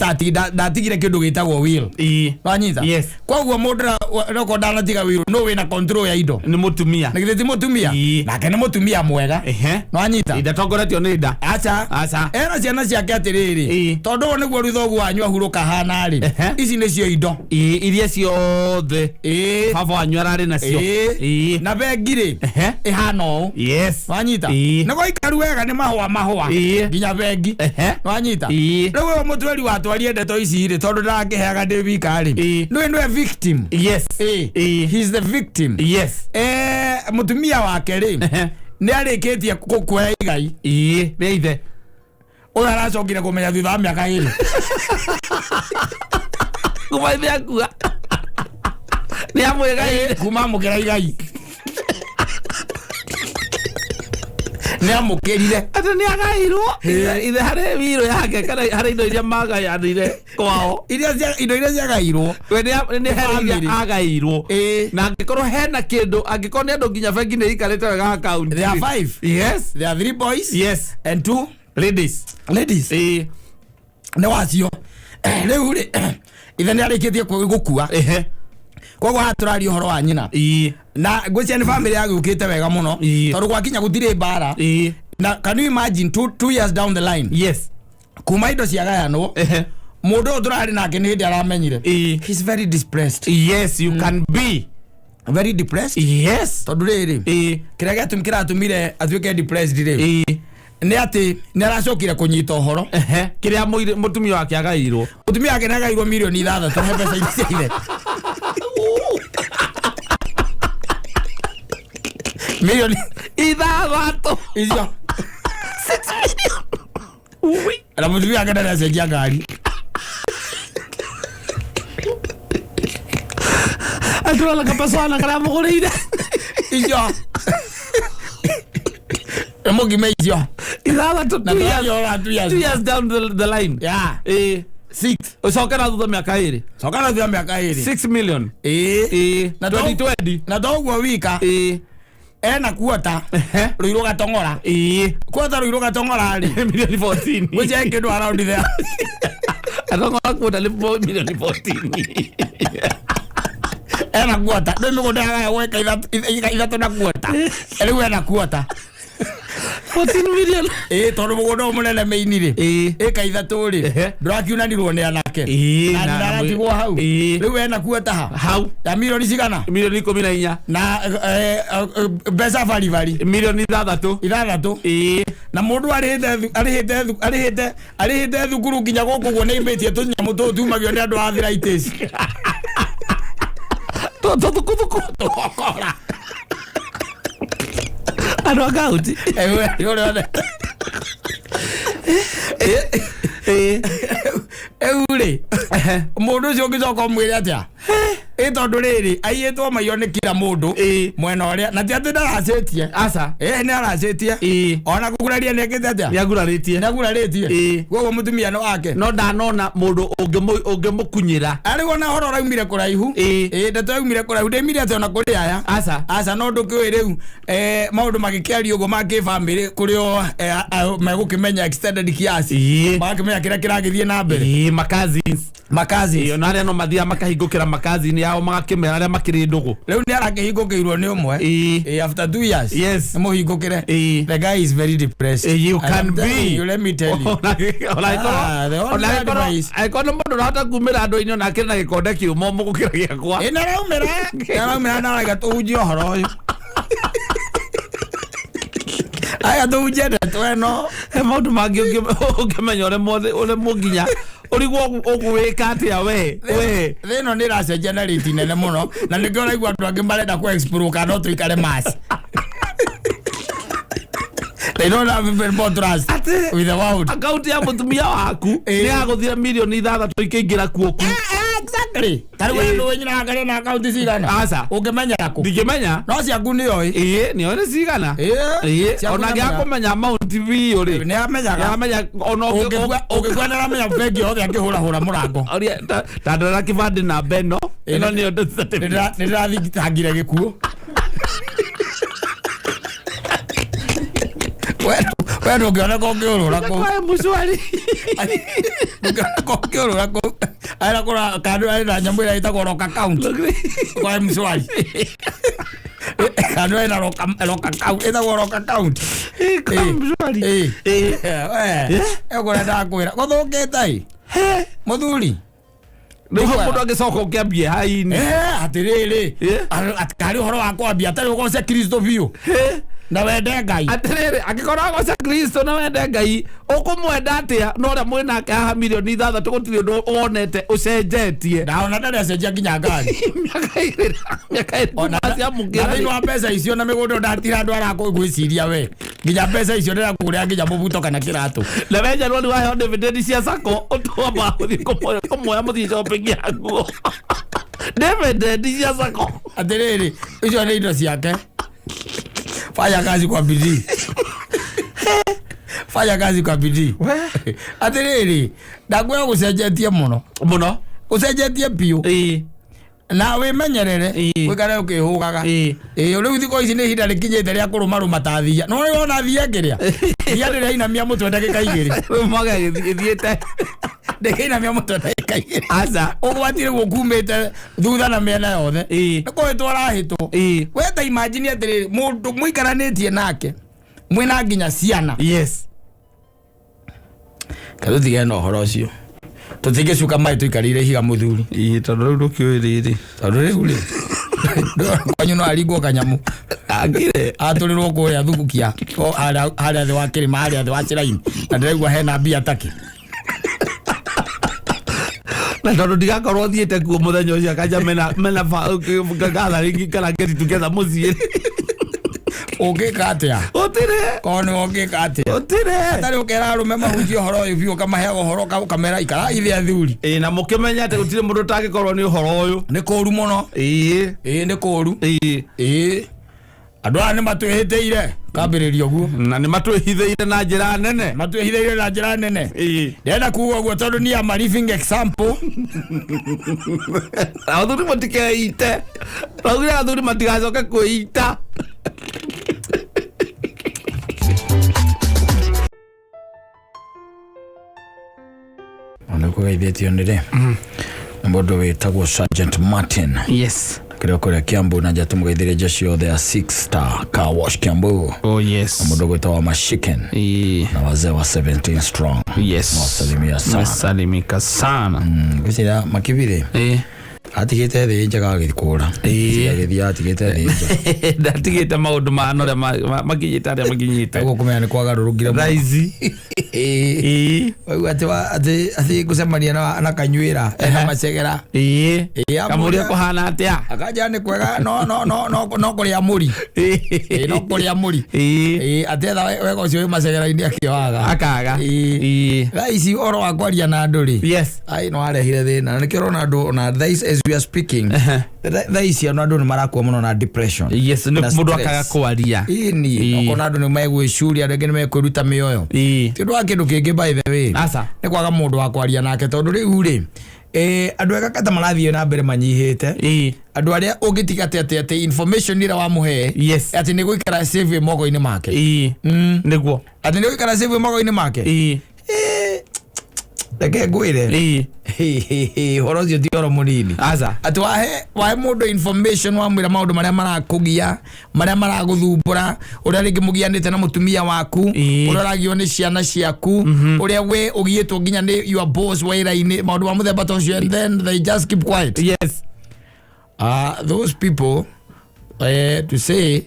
ndatigire kĩndũ gĩtagwo will. Ĩĩ. Wanyita? Yes. Koguo mũndũ nokorwo ndanatiga will, no wĩna control ya indo. Nĩ mũtumia. Na githĩ ti mũtumia? Ĩĩ. Nake nĩ mũtumia mwega. Ehe. Nwanyita? Ndatongoretio nĩ nda. Aca. Aca. Era ciana ciake atĩrĩrĩ, Ĩĩ. tondũ ũyũ nĩguo rũthogu wanyu ahurũka hana rĩ, Ehe. ici nĩcio indo. Ĩĩ, iria ciothe Ĩĩ. baba wanyu ararĩ nacio. Ĩĩ. Ĩĩ. Na bengi rĩ, Ehe. ĩhana ũũ. Yes. Wanyita? Ĩĩ. Nĩ gwaikaru wega nĩ mahũa mahũa Ĩĩ. nginya bengi. Ehe. Wanyita? Ĩĩ. Rĩu ũyũ mũtweri watwarie ndeto ici rĩ, tondũ ndarakĩheaga ndĩ wika rĩ, Ĩĩ. nĩwe nĩwe victim. Yes. Ĩĩ. Ĩĩ. He's the victim. Yes. Mũtumia wake rĩ, Ehe. nĩ arĩkĩtie kuoya igai. Ĩĩ, nĩ ithe. Ũyũ aracokire kũmenya thutha wa mĩaka 2. Kuma ithe akua. Nĩ amwĩgaĩire. Kuma amũkĩra igai nĩ amũkĩrire. Atĩ nĩ agairwo ithe harĩ wiro yake kana harĩ indo iria magayanire kwao. Indo iria ciagairwo. We nĩ nĩ harĩ iria Family. agairwo. Ĩĩ. Na angĩkorwo hena kĩndũ, angĩkorwo nĩ andũ nginya bengi nĩ ikarĩte wega account. There are five. Yes. There are three boys Yes. and two Ladies. ladies. Ĩĩ. Nĩ wacio rĩu rĩ, ithe nĩ arĩkĩtie gũkua. Ehe. Koguo haha tũraria ũhoro wa nyina. Ĩĩ. Na ngwĩciria nĩ bamĩrĩ yagĩũkĩte wega mũno, Ĩĩ. tondũ gwakinya gũtirĩ mbara. Ĩĩ. Na can you imagine 2 years down the line, Yes. kuma indo ciagayanwo, Ehe. mũndũ ũyũ tũrarĩ nake nĩ hĩndĩ aramenyire. Ĩĩ. He's very depressed. Yes, you can be. Very depressed. Yes. Tondũ rĩrĩ, Ĩĩ. kĩrĩa kĩratũmire atuĩke depressed rĩ, Ĩĩ. nĩ atĩ nĩ aracokire kũnyita ũhoro. Ehe. Kĩrĩa mũtumia wake agairwo. Mũtumia wake nĩagairwo mirioni 6 he mbeca iria cia ithe, mirioni 6. Icio na mũtumia wake ndarĩ acenjia ngari. Atwala kapaswana karĩa mũgũrĩire. Icio mũgime icio. 6. Na 2 years. tũraria 2 years. 2 years down the line. Yeah. Ĩĩ. Six. Ũcoke na thutha mĩaka 2. Coka na thutha mĩaka 2. 6 million. Ĩĩ. Ĩĩ. Na to- 2020. Na toguo wika Ĩĩ. ena kuota Ehe. Rũirũ Gatong'ora. Ĩĩ. Kuota Rũirũ Gatong'ora rĩ, Milioni 14. gwĩcia kĩndũ around there. Atong'ora kuota nĩ milioni 14. Ena kuota ndå mä gå ndagaga gweka ithatå na kuota rä u ena kuota. 14 million. Ä tondå må gå nda å må nene mä ini rä, Ĩĩ. ä ka 3 rä, Ehe. ndå rakiunanirwo nä anake. Ĩĩ, na ndaratigwo hau. Ĩĩ. Rä u ena kuota ha Hau. ya milioni cigana? Milioni 14. Na mbeca baribari. Milioni 6. 6. Ĩĩ. Na må ndå arä hä te thukuru nginya gå kå guo nä imbä tie tå nyamå tå tumagio nä andå a arthritis. Tũthukuthuku. Tågokora. Andũ a kaunti. Å rä othe. Ĩĩ. Rĩu rĩ, mũndũ ũcio ũngĩcoka ũmwĩre atĩa? Ĩ tondũ rĩrĩ aiyĩtwo maiyo nĩ kila mũndũ mwena ũrĩa na ti atĩ ndaracĩtie. Aca. Ĩ nĩ aracĩtie. Ona kũguraria nĩ ekĩte atĩa? Nĩ agurarĩtie. Nĩ agurarĩtie. Koguo mũtumia nĩ wake. No ndanona mũndũ ũngĩmũkunyĩra. Arĩ wona ũhoro ũraumire kũraihu. Ĩ ndeto yaumire kũraihu ndĩmire atĩ ona kũrĩ aya. Aca. Aca no ndũkĩũĩ rĩu maũndũ magĩkĩario ũguo ma kĩbamĩrĩ kũrĩ o megũkĩmenya extended kiasi. Magakĩmenya kĩrĩa kĩragĩthiĩ na mbere. Ma cousins. Makazi. Ona arĩa no mathiaga makahingũkĩra makazini yao magakĩmera arĩa makĩrĩ ndũgũ. Rĩu nĩ arakĩhingũkĩirwo nĩ ũmwe. After 2 years. Yes. Nĩ mũhingũkĩre. The guy is very depressed. You can be. You, let me tell you. The only advice. Angĩkorwo nĩ mũndũ ũrahota kumĩra andũ-inĩ ona akĩrĩ na gĩkonde kĩũmũ gũkĩra gĩakwa. Ĩ nĩaraumĩra. Nĩaraumĩra na arauga tũhunjie ũhoro ũyũ. Aya tũhunjie ndeto ĩno. He maũndũ mangĩ ũngĩmenya ũremwo nginya ũrigwo ũgwĩka atĩa we. Thĩ ĩno nĩ ĩracenjia na rate nene mũno na nĩkĩo ũraigua andũ angĩ marenda kũ explore kana no tũikare Mars. They don't have even more trust with the world. Akaunti ya mũtumia waku nĩ yagũthira mirioni 6 ikĩingĩra kuoku. Exactly. Ta rĩu we ndũĩ nyina akarĩ na akaunti cigana? Aca. Ũngĩmenya kũ? Ndingĩmenya. No ciaku nĩ oĩ. Ĩĩ nĩ oĩ nĩ cigana. Ĩĩ. Ona angĩaga kũmenya amount biũ rĩ. Nĩ amenyaga. Nĩ amenya ona ũngĩkua nĩ aramenya bengi yothe akĩhũrahũra mũrango. Ta ndora kĩbandĩ namba ĩno. Ĩno nĩyo death certificate. Nĩ ndĩrathitangire gĩkuũ. We ndũngĩoneka ũkĩũrũra kũu. Kwa mũcwari. Ndũngĩoneka ũkĩũrũra kũu. Aira kũra kandũ arĩ na nyamũ ĩrĩa ĩtagwo rock account. Kwa mshwari. Kandũ arĩ na rock account ĩtagwo rock account. Kwa mshwari. Ĩĩ. Ndakwĩra gũthũkĩte ĩ. Mũthuri. Rĩu mũndũ angĩcoka ũkĩambie haini. Atĩrĩrĩ. Karĩ ũhoro wa kwambia atarĩ ũgoce Kristo biũ. Na wende Ngai. Atĩrĩrĩ angĩkorwo agoca Kristo na wende Ngai ũkũmwenda atĩa na ũrĩa mwĩ nake haha mirioni 6 gũtirĩ ũndũ wonete ũcenjetie. Ndaona ndarĩ acenjia nginya ngari. Mĩaka ĩrĩ Na thĩinĩ wa mbeca icio na mĩgũnda ndatira andũ arakũgwĩciria we. Nginya mbeca icio ndĩrakũgũrĩra nginya mũbuto kana kĩratũ. Na we January waheo dividend cia sacco ũtwamba gũthiĩ kũmoya mũthiĩ shopping ya nguo. Dividend cia sacco. Atĩrĩrĩ icio nĩ indo ciake. Fanya kazi kwa bidii. Fanya kazi kwa bidii. Atĩrĩrĩ ndakwĩra gũcenjetie mũno. Mũno. Ũcenjetie biũ. Na wĩmenyerere wĩkare ũkĩhũgaga. Rĩu thikũ ici nĩ ihinda rĩkinyĩte rĩa kũrũmarũma ta thia. No rĩu ona thia ĩngĩrĩa. Thia ndĩrainamia mũtwe ndagĩka 2. Rĩu mwaka ĩthiĩte. Ndĩkainamia mũtwe ndagĩka 2. Aca. Ũgwati rĩu ũkumĩte thutha na mĩena yothe. Nĩ kũhĩtwo arahĩtwo. We ta imagine atĩrĩrĩ mũndũ mũikaranĩtie nake mwĩna nginya ciana. Yes. Katũtigane na ũhoro ũcio. Tũtingĩcuka maĩ tũikarĩire ihiga mũthuri. Ĩĩ tondũ rĩu ndũkĩũĩ rĩrĩ. Tondũ rĩu rĩ. Kwanyu no aringwo kanyamũ. Angire. Atũrĩrwo kũrĩa thugukia. Harĩa thĩ wa kĩrĩma harĩa thĩ wa cĩraini. Na ndĩraigua hena mbia takĩ. Na tondũ ndigakorwo thiĩte kuo mũthenya ũcio akanja mena gathering kana get together mũciĩ. Ũngĩka atĩa? Ũtire. Korwo nĩwe ũngĩka atĩa? Ũtire. Atarĩ ũkera arũme mahunjie ũhoro ũyũ biũ ũkamaheaga ũhoro ũkamera ikara ithe athuri. Ĩĩ na mũkĩmenya atĩ gũtirĩ mũndũ ũtangĩkorwo nĩ ũhoro ũyũ. Nĩ kũũru mũno. Ĩĩ. Ĩĩ nĩ kũũru. Ĩĩ. Ĩĩ. Andũ aya nĩ matwĩhĩtĩire. Kambĩrĩria ũguo. Na nĩ matwĩhithĩire na njĩra nene. Matwĩhithĩire na njĩra nene. Ĩĩ. Ndĩrenda kuga ũguo tondũ niĩ am a living example. Athuri matikeite. Raugire athuri matigacoke kwĩita. Ona kũgeithĩtio nĩ rĩ nĩ mũndũ wĩtagwo Sergeant Martin. Yes. Kĩrĩa kũrĩa Kiambu na nja tũmũgeithĩrie jeshi yothe ya 6 Star Car Wash Kiambu. Oh yes. Na mũndũ gwĩtagwo Mashiken. Na wazee wa 17 strong. Yes. Nawasalimia sana. Nasalimika sana. Ngwĩciria Makibirĩ. Atigĩte thĩ njega agĩkũra. Agĩthiĩ atigĩte thĩ njega. Ndatigĩte maũndũ mahana ũrĩa makinyĩte arĩa makinyĩte. Ũguo kũmenya nĩ kwagarũrũkire mũno. Thaa ici. Ĩĩ. Waigua atĩ atĩ gũcemania na kanyuĩra ena macegera. Ĩĩ. Kamũria kũhana atĩa? Akanja nĩ kwega no no no no no kũrĩa mũri. Ĩĩ no kũrĩa mũri. Ĩĩ. Ĩĩ atĩ wega ũcio wĩ macegera-inĩ akĩwaga. Akaga. Ĩĩ. Ĩĩ. Thaa ici ũhoro wa kwaria na andũ rĩ. Yes. Ai no arehire thĩna. Nĩkĩo ũrona andũ ona thaa ici we are speaking, thaa ici ona andũ nĩ marakua mũno na depression. Yes, nĩ Na mũndũ stress. akaga kwaria. Ĩni. Okona andũ nĩ megwĩcuria, andũ angĩ nĩ mekwĩruta mĩoyo. Ti ũndũ wa kĩndũ kĩngĩ, by the way, Aca. nĩ kwaga mũndũ wa kwaria nake, tondũ rĩu rĩ, andũ ega kata marathiĩ na mbere manyihĩte. Andũ arĩa ũngĩtiga atĩ atĩ information ĩrĩa wamũhe atĩ nĩ gũikara safe moko-inĩ make. Nĩguo. Atĩ nĩ gũikara safe moko-inĩ make. Reke ngwĩre, ũhoro ũcio ti ũhoro mũnini. Aca. Atĩ wahe mũndũ information, wamwĩra maũndũ marĩa marakũgia, marĩa maragũthumbũra, ũrĩa rĩngĩ mũgianĩte na mũtumia waku, ũrĩa ũragio nĩ ciana ciaku, ũrĩa we ũgiĩtwo nginya nĩ your boss wĩra-inĩ, maũndũ ma mũthemba ta ũcio, and then they just keep quiet. Those people, to say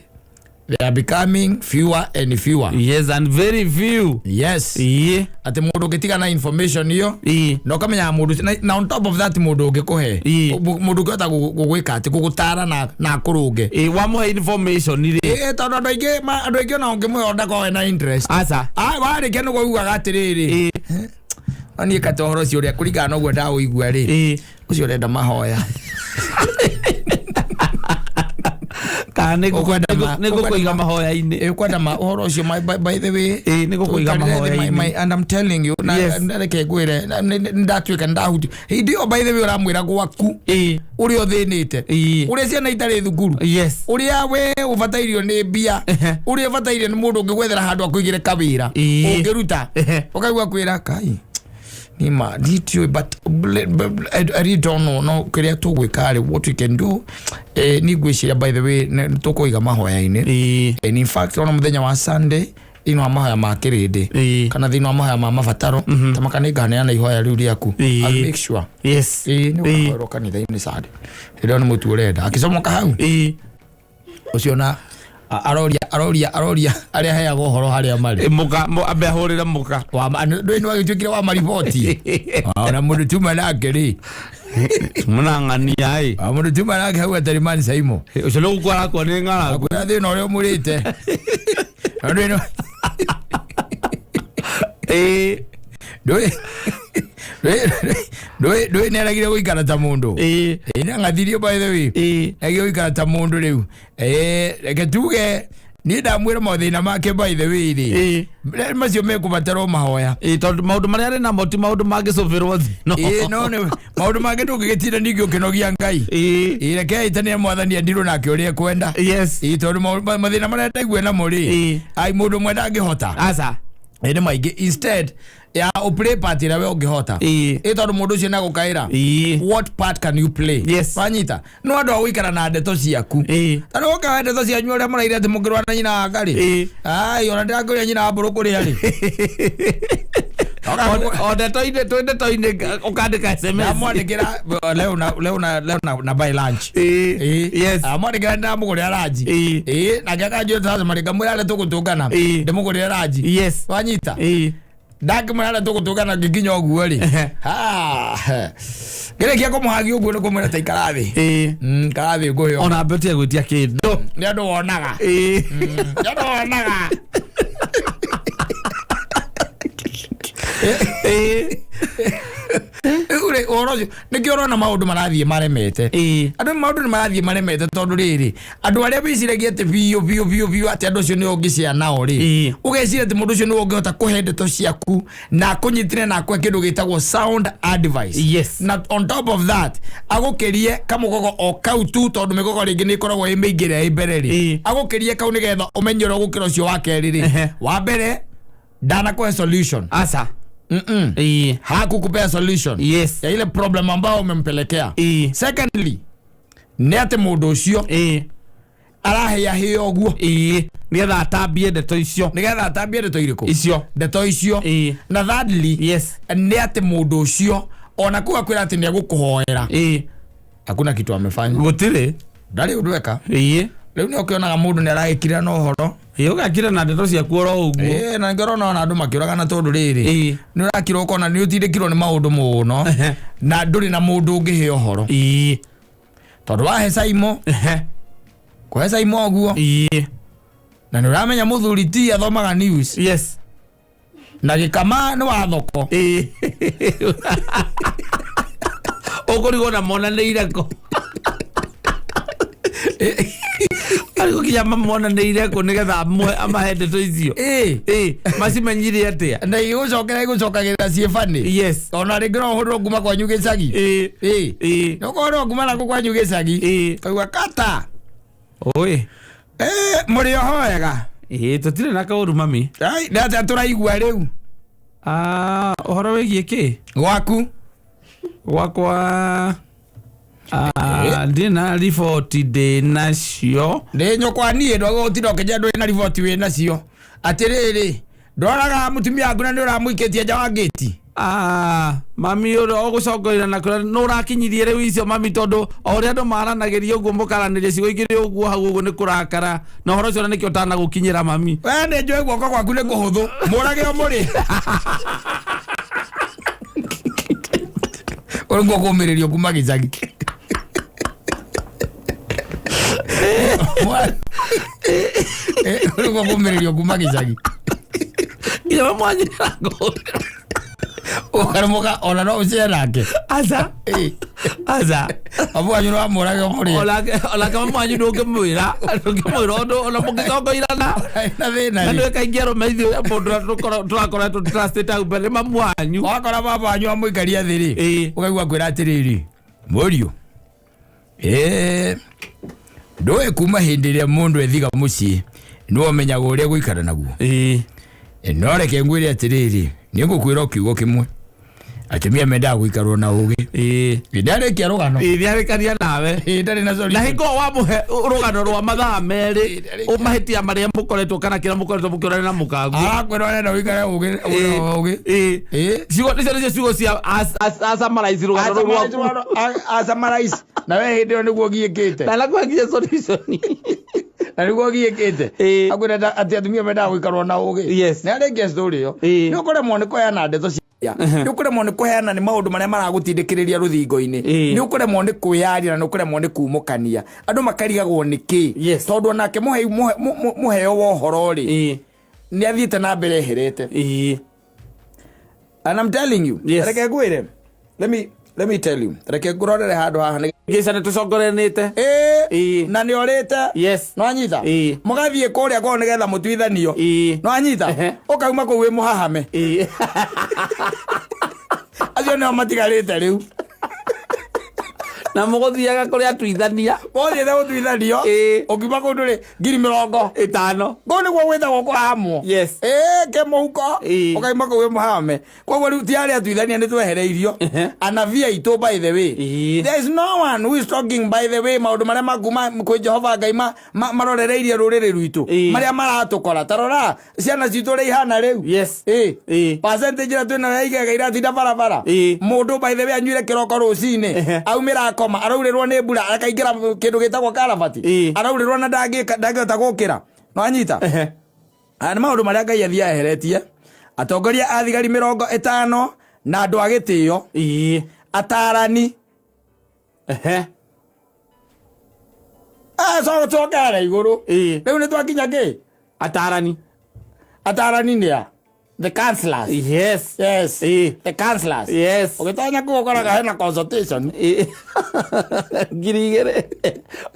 they are becoming fewer and fewer. Yes, and very few. Yes. Atĩ mũndũ ũngĩtiga na information ĩyo na ũkamenyaga mũndũ ũcio, na on top of that, mũndũ ũngĩkũhe, mũndũ ũngĩhota gũgwĩka atĩ gũgũtara na akũrũnge. Wamũhe information rĩ. Tondũ andũ aingĩ andũ aingĩ ona ũngĩmũhe ndakorwo na interest. Aca. Ah, warĩkia nĩguo ugaga atĩrĩrĩ, no niĩ kata ũhoro ũcio ũrĩa kũringana na ũguo ndaũigua rĩ, ũcio ũrenda mahoya. Kana Ũkwenda nĩ ngũkũiga mahoya-inĩ. Ũkwenda ma ũhoro ũcio, by the way, Nĩ ngũkũiga ũikarĩre thĩ, mahoya-inĩ. And I'm telling you, na na reke ngwĩre, nĩ ndatuĩka nĩndahutio hĩndĩ ĩyo, by the way, ũramwĩra gwaku ũrĩa ũthĩnĩte, ũrĩa ciana itarĩ thukuru, ũrĩa we ũbatairio nĩ mbia, ũrĩa ũbatairio nĩ mũndũ ũngĩgwethera handũ akũigĩre kawĩra ũngĩruta. Ũkaigua kwĩra kai nima nditiũĩ, but I really don't know. No kĩrĩa tũgwĩka rĩ, what we can do, ni ngwĩciria, by the way, nĩ tũkũiga mahoya-inĩ. And in fact, ona mũthenya wa Sunday, thĩinĩ wa mahoya ma kĩrĩndĩ kana thĩinĩ wa mahoya ma mabataro, tamaka nĩ nganeana ihoya rĩu rĩaku. I'll make sure. Nĩ ũkahoerwo kanitha-inĩ Sunday rĩrĩa nĩ mũtu ũrenda akĩcomoka hau ũcio na aroria arĩa aheaga ũhoro harĩa marĩ. Mũka ambe ahũrĩre mũka. Ndũĩ nĩ wagĩtuĩkire wa mariboti ona mũndũ tuma nake rĩ. Mũnang'ania ĩ. Mũndũ tuma nake hau atarĩ mani Saimo. Ũcio nĩ gũkua arakua nĩ ng'aragu. Akwĩra thĩna ũrĩa ũmũrĩte. Ndũĩ ndũĩ nĩ aragire gũikara ta mũndũ. Nĩ ang'athirio, by the way. Agire gũikara ta mũndũ rĩu. Reke tuge niĩ ndamwĩra mathĩna make, by the way rĩ, macio mekũbatarwo mahoya. Tondũ maũndũ marĩa arĩ namo ti maũndũ mangĩcũbĩrwo thĩ no. No nĩ maũndũ mangĩ ndũngĩgĩtinda ningĩ ũkĩnogia Ngai. Reke ĩtanie mwathani andirwo nake ũrĩa ekwenda. Tondũ mathĩna marĩa ndaigua namo rĩ, ai, mũndũ ũmwe ndangĩhota. Aca. Nĩ maingĩ, instead ya ũplay part ĩrĩa we ũngĩhota. Tondũ mũndũ ũcio nagũkaĩra, what part can you play? Wanyita no andũ a gũikara na ndeto ciaku. Tondũ woka ndeto cianyu ũrĩa mũraire atĩ mũngĩrũa na nyina wa ngarĩ, ai, ona ndĩrakũria nyina wa mbũrũ kũrĩa rĩ. O ndeto-inĩ, twĩ ndeto-inĩ, ũkandĩka SMS. Ndamwandĩkĩra leo na buy lunch. Amwandĩkĩra ndamũgũrĩra ranji. Nake akanjĩra tũracemania, ngamwĩra arĩa tũgũtũngana ndĩmũgũrĩre ranji. Wanyita ndangĩmwĩra arĩa tũgũtũngana ngĩkinya ũguo rĩ, ngĩrĩkia kũmũhagia ũguo nĩ kũmwĩra ta ikara thĩ. Ikara thĩ ngũhe. Ona ambe ũtige gwĩtia kĩndũ. Nĩ andũ wonaga. Nĩ andũ wonaga. Rĩu rĩ, ũhoro ũcio nĩkĩo ũrona maũndũ marathiĩ maremete. Andũ maũndũ nĩ marathiĩ maremete, tondũ rĩrĩ, andũ arĩa wĩciragia atĩ biũ biũ biũ biũ atĩ andũ acio nĩo ũngĩcea nao rĩ, ũgeciria atĩ mũndũ ũcio nĩwe ũngĩhota kũhe ndeto ciaku na akũnyitĩre na akũhe kĩndũ gĩtagwo sound advice, na on top of that agũkĩrie kamũgogo o kau tu, tondũ mĩgogo rĩngĩ nĩ ĩkoragwo ĩ mĩingĩ ĩrĩa ĩ mbere rĩ, agũkĩrie kau nĩgetha ũmenye ũrĩa ũgũkĩra ũcio wa kerĩ rĩ. Wa mbere ndanakũhe solution. Aca. Hakukupea solution ya ile problem ambayo umempelekea. Secondly, nĩ atĩ mũndũ ũcio arahĩahĩa ũguo Nĩgetha atambie ndeto icio. Nĩgetha atambie ndeto irĩkũ? Icio. Ndeto icio. Na thirdly, nĩ atĩ mũndũ ũcio ona kuu akwĩra atĩ nĩ egũkũhoera, hakuna kitu amefanya. Gũtirĩ. Ndarĩ ũndũ eka. Rĩu nĩ ũkĩonaga mũndũ nĩ aragĩkira na ũhoro. Ũgakira na ndeto ciaku oro ũguo. Na ningĩ ũrona ona andũ makĩũragana, tondũ rĩrĩ, nĩ ũrakira ũkona nĩ ũtindĩkirwo nĩ maũndũ mũno na ndũrĩ na mũndũ ũngĩhe ũhoro, tondũ wahe Saimo, kũhe Saimo ũguo, na nĩ ũramenya mũthuri ti athomaga news na gĩkama nĩ wa thoko. Ũkũrigwo na monanĩire kũ. Arigwo kinya mamonanĩire kũ nĩgetha amahe ndeto icio. Ĩ. Ĩ, macimenyire atĩa? Na igũcokera igũcokagĩrĩra ciĩ bani. Yes. Ona rĩngĩ no ũhũrĩrwo nguma kwanyu gĩcagi. Ĩ. Ĩ. Ĩ. Nĩ ũkũhũrĩrwo nguma naku kwanyu gĩcagi. Ĩ. Kaigua kata. Oi. Ĩ, mũrĩ oho wega. Ĩ, tũtirĩ na kaũru mami. Ai, nĩ atĩa tũraigua rĩu? Ah, ũhoro wĩgiĩ kĩ? Gwaku. Gwakwa ah, ndĩ na riboti ndĩ nacio. Ndĩ nyũkwa niĩ ndwagũtinda ũkĩnjĩra ndũrĩ na riboti wĩ nacio. Atĩrĩrĩ, ndoraga mũtumia waku na nĩ ũramũikĩtie nja wa ngĩti. Ah, mami ũrĩa ũgũcokorera na kũrĩa nĩ ũrakinyirie rĩu icio mami tondũ o ũrĩa andũ maranagĩria ũguo mũkaranĩria ciugo igĩrĩ ũguo hau ũguo nĩ kũrakara na ũhoro ũcio na nĩkĩo ũtanagũkinyĩra mami. We nĩ njũĩ guoko gwaku nĩ kũhũthũ. Mũrage o mũrĩ. Ũrĩ kũmĩrĩrio kuma gĩcagi. Ũrĩ kũmĩrĩrio kuma gĩcagi. Nginya mamu wanyu nĩarakũhũrĩra. Ũkarũmũka ona no ũcere nake. Aca. Ĩ. Aca. Mamu wanyu no amũrage o mũrĩ. Onake mamu wanyu ndũngĩmwĩra ũndũ ona mũngĩcongoirana Na thĩna na rĩ. nĩwe kaingĩ arũme ithuĩ mũndũ ũrĩa tũrakoretwo trusted hau mbere nĩ mamu wanyu. Wakora baba wanyu amũikaria thĩ rĩ. Ĩ. Ũkaigua kwĩra atĩrĩrĩ, mũriũ, ĩ, ndũĩ kuma hĩndĩ ĩrĩa mũndũ ethiga mũciĩ nĩwe ũmenyaga ũrĩa gũikara naguo. Ĩ. No reke ngwĩre atĩrĩrĩ, nĩ ngũkwĩra o kiugo kĩmwe, atumia mendaga gũikarwo na ũgĩ. Ĩ. Ndarĩkia rũgano. Ĩ, nĩarĩkania nawe. Ĩ, ndarĩ na Na solution. hingo wamũhe rũgano rwa mathaa merĩ ũmahĩtia marĩa mũkoretwo kana kĩrĩa mũkoretwo mũkĩonana na mũkaguo. Arakwĩra ũrenda ũikare ũgĩ ũgĩ. Ĩ. Ĩ. Ciugo icio nĩcio ciugo cia asummarize rũgano rũu rwaku. Asummarize. Na we hĩndĩ ĩyo nĩguo ũgiĩkĩte. Na nakũhe solution. Na nĩguo ũgiĩkĩte. Ĩ. Akwĩra atĩ atumia mendaga gũikarwo na ũgĩ. Yes. Nĩ arĩkia story ĩyo. Ĩ. Nĩ ũkũremwo nĩ kũheana ndeto cia nĩ ũkũremwo nĩ kũheana nĩ maũndũ marĩa maragũtindĩkĩrĩria rũthingo-inĩ. Ĩ. Nĩ ũkũremwo nĩ kwĩyaria na nĩ ũkũremwo nĩ kumũkania. Andũ makarigagwo nĩ kĩ. Yes. Tondũ onake mũheo wa ũhoro rĩ, Ĩ. nĩ athiĩte na mbere eherete. Ĩ. And I'm telling you. Yes. Reke ngwĩre. Let me tell you. Reke ngũrorere handũ haha nĩ Gĩca nĩ tũcongoranĩte. Ĩ. Ĩ. Na nĩ orĩte. Yes. Nĩwanyita? Ĩ. Mũgathiĩ kũrĩa kwao nĩgetha mũtuithanio. Ĩ. Nĩwanyita? Ehe. Ũkauma kũu wĩ mũhahame. Ĩ. Acio nĩo matigarĩte rĩu. Na mũgũthiaga kũrĩa atuithania. Wothiĩte gũtuithanio. Ĩ. Ũkiuma kũu ndũrĩ 50,000. Ĩtano. Kũu nĩguo gwĩtagwo kũhamwo. Yes. Ĩ, kĩmũhuko. Ĩ. Ũkauma kũu wĩ mũhahame. Koguo rĩu ti arĩa atuithania nĩ twehereirio. Ehe. Anabii aitũ by the way. Ĩ. There is no one who is talking by the way maũndũ marĩa makuma kwĩ Jehova Ngai marorereirie rũrĩrĩ rwitũ. Ĩ. Marĩa maratũkora. Ta rora ciana citũ ũrĩa ihana rĩu. Yes. Ĩ. Ĩ. Percentage ĩrĩa twĩnayo ya igega iratinda barabara. Ĩ. Mũndũ by the way anyuire kĩroko rũcinĩ. Ehe. Aumĩra akoma araurĩrwo nĩ mbura akaingĩra kĩndũ gĩtagwo karabati. Ĩ. Araurĩrwo na ndangĩhota gũkĩra. Nĩwanyita? Ehe. Aya nĩ maũndũ marĩa Ngai athiĩ aheretie. Atongoria a thigari 50 na andũ a gĩtĩo. Ĩ. Atarani. Ehe. Coke harĩa igũrũ. Ĩ. Rĩu nĩ twakinya kĩ? Atarani. Atarani nĩ a? The counselors. Yes. Yes. Ĩ. The counselors. Yes. Ũgĩtonya kũu ũkoraga hena consultation. Ĩ. 2,000.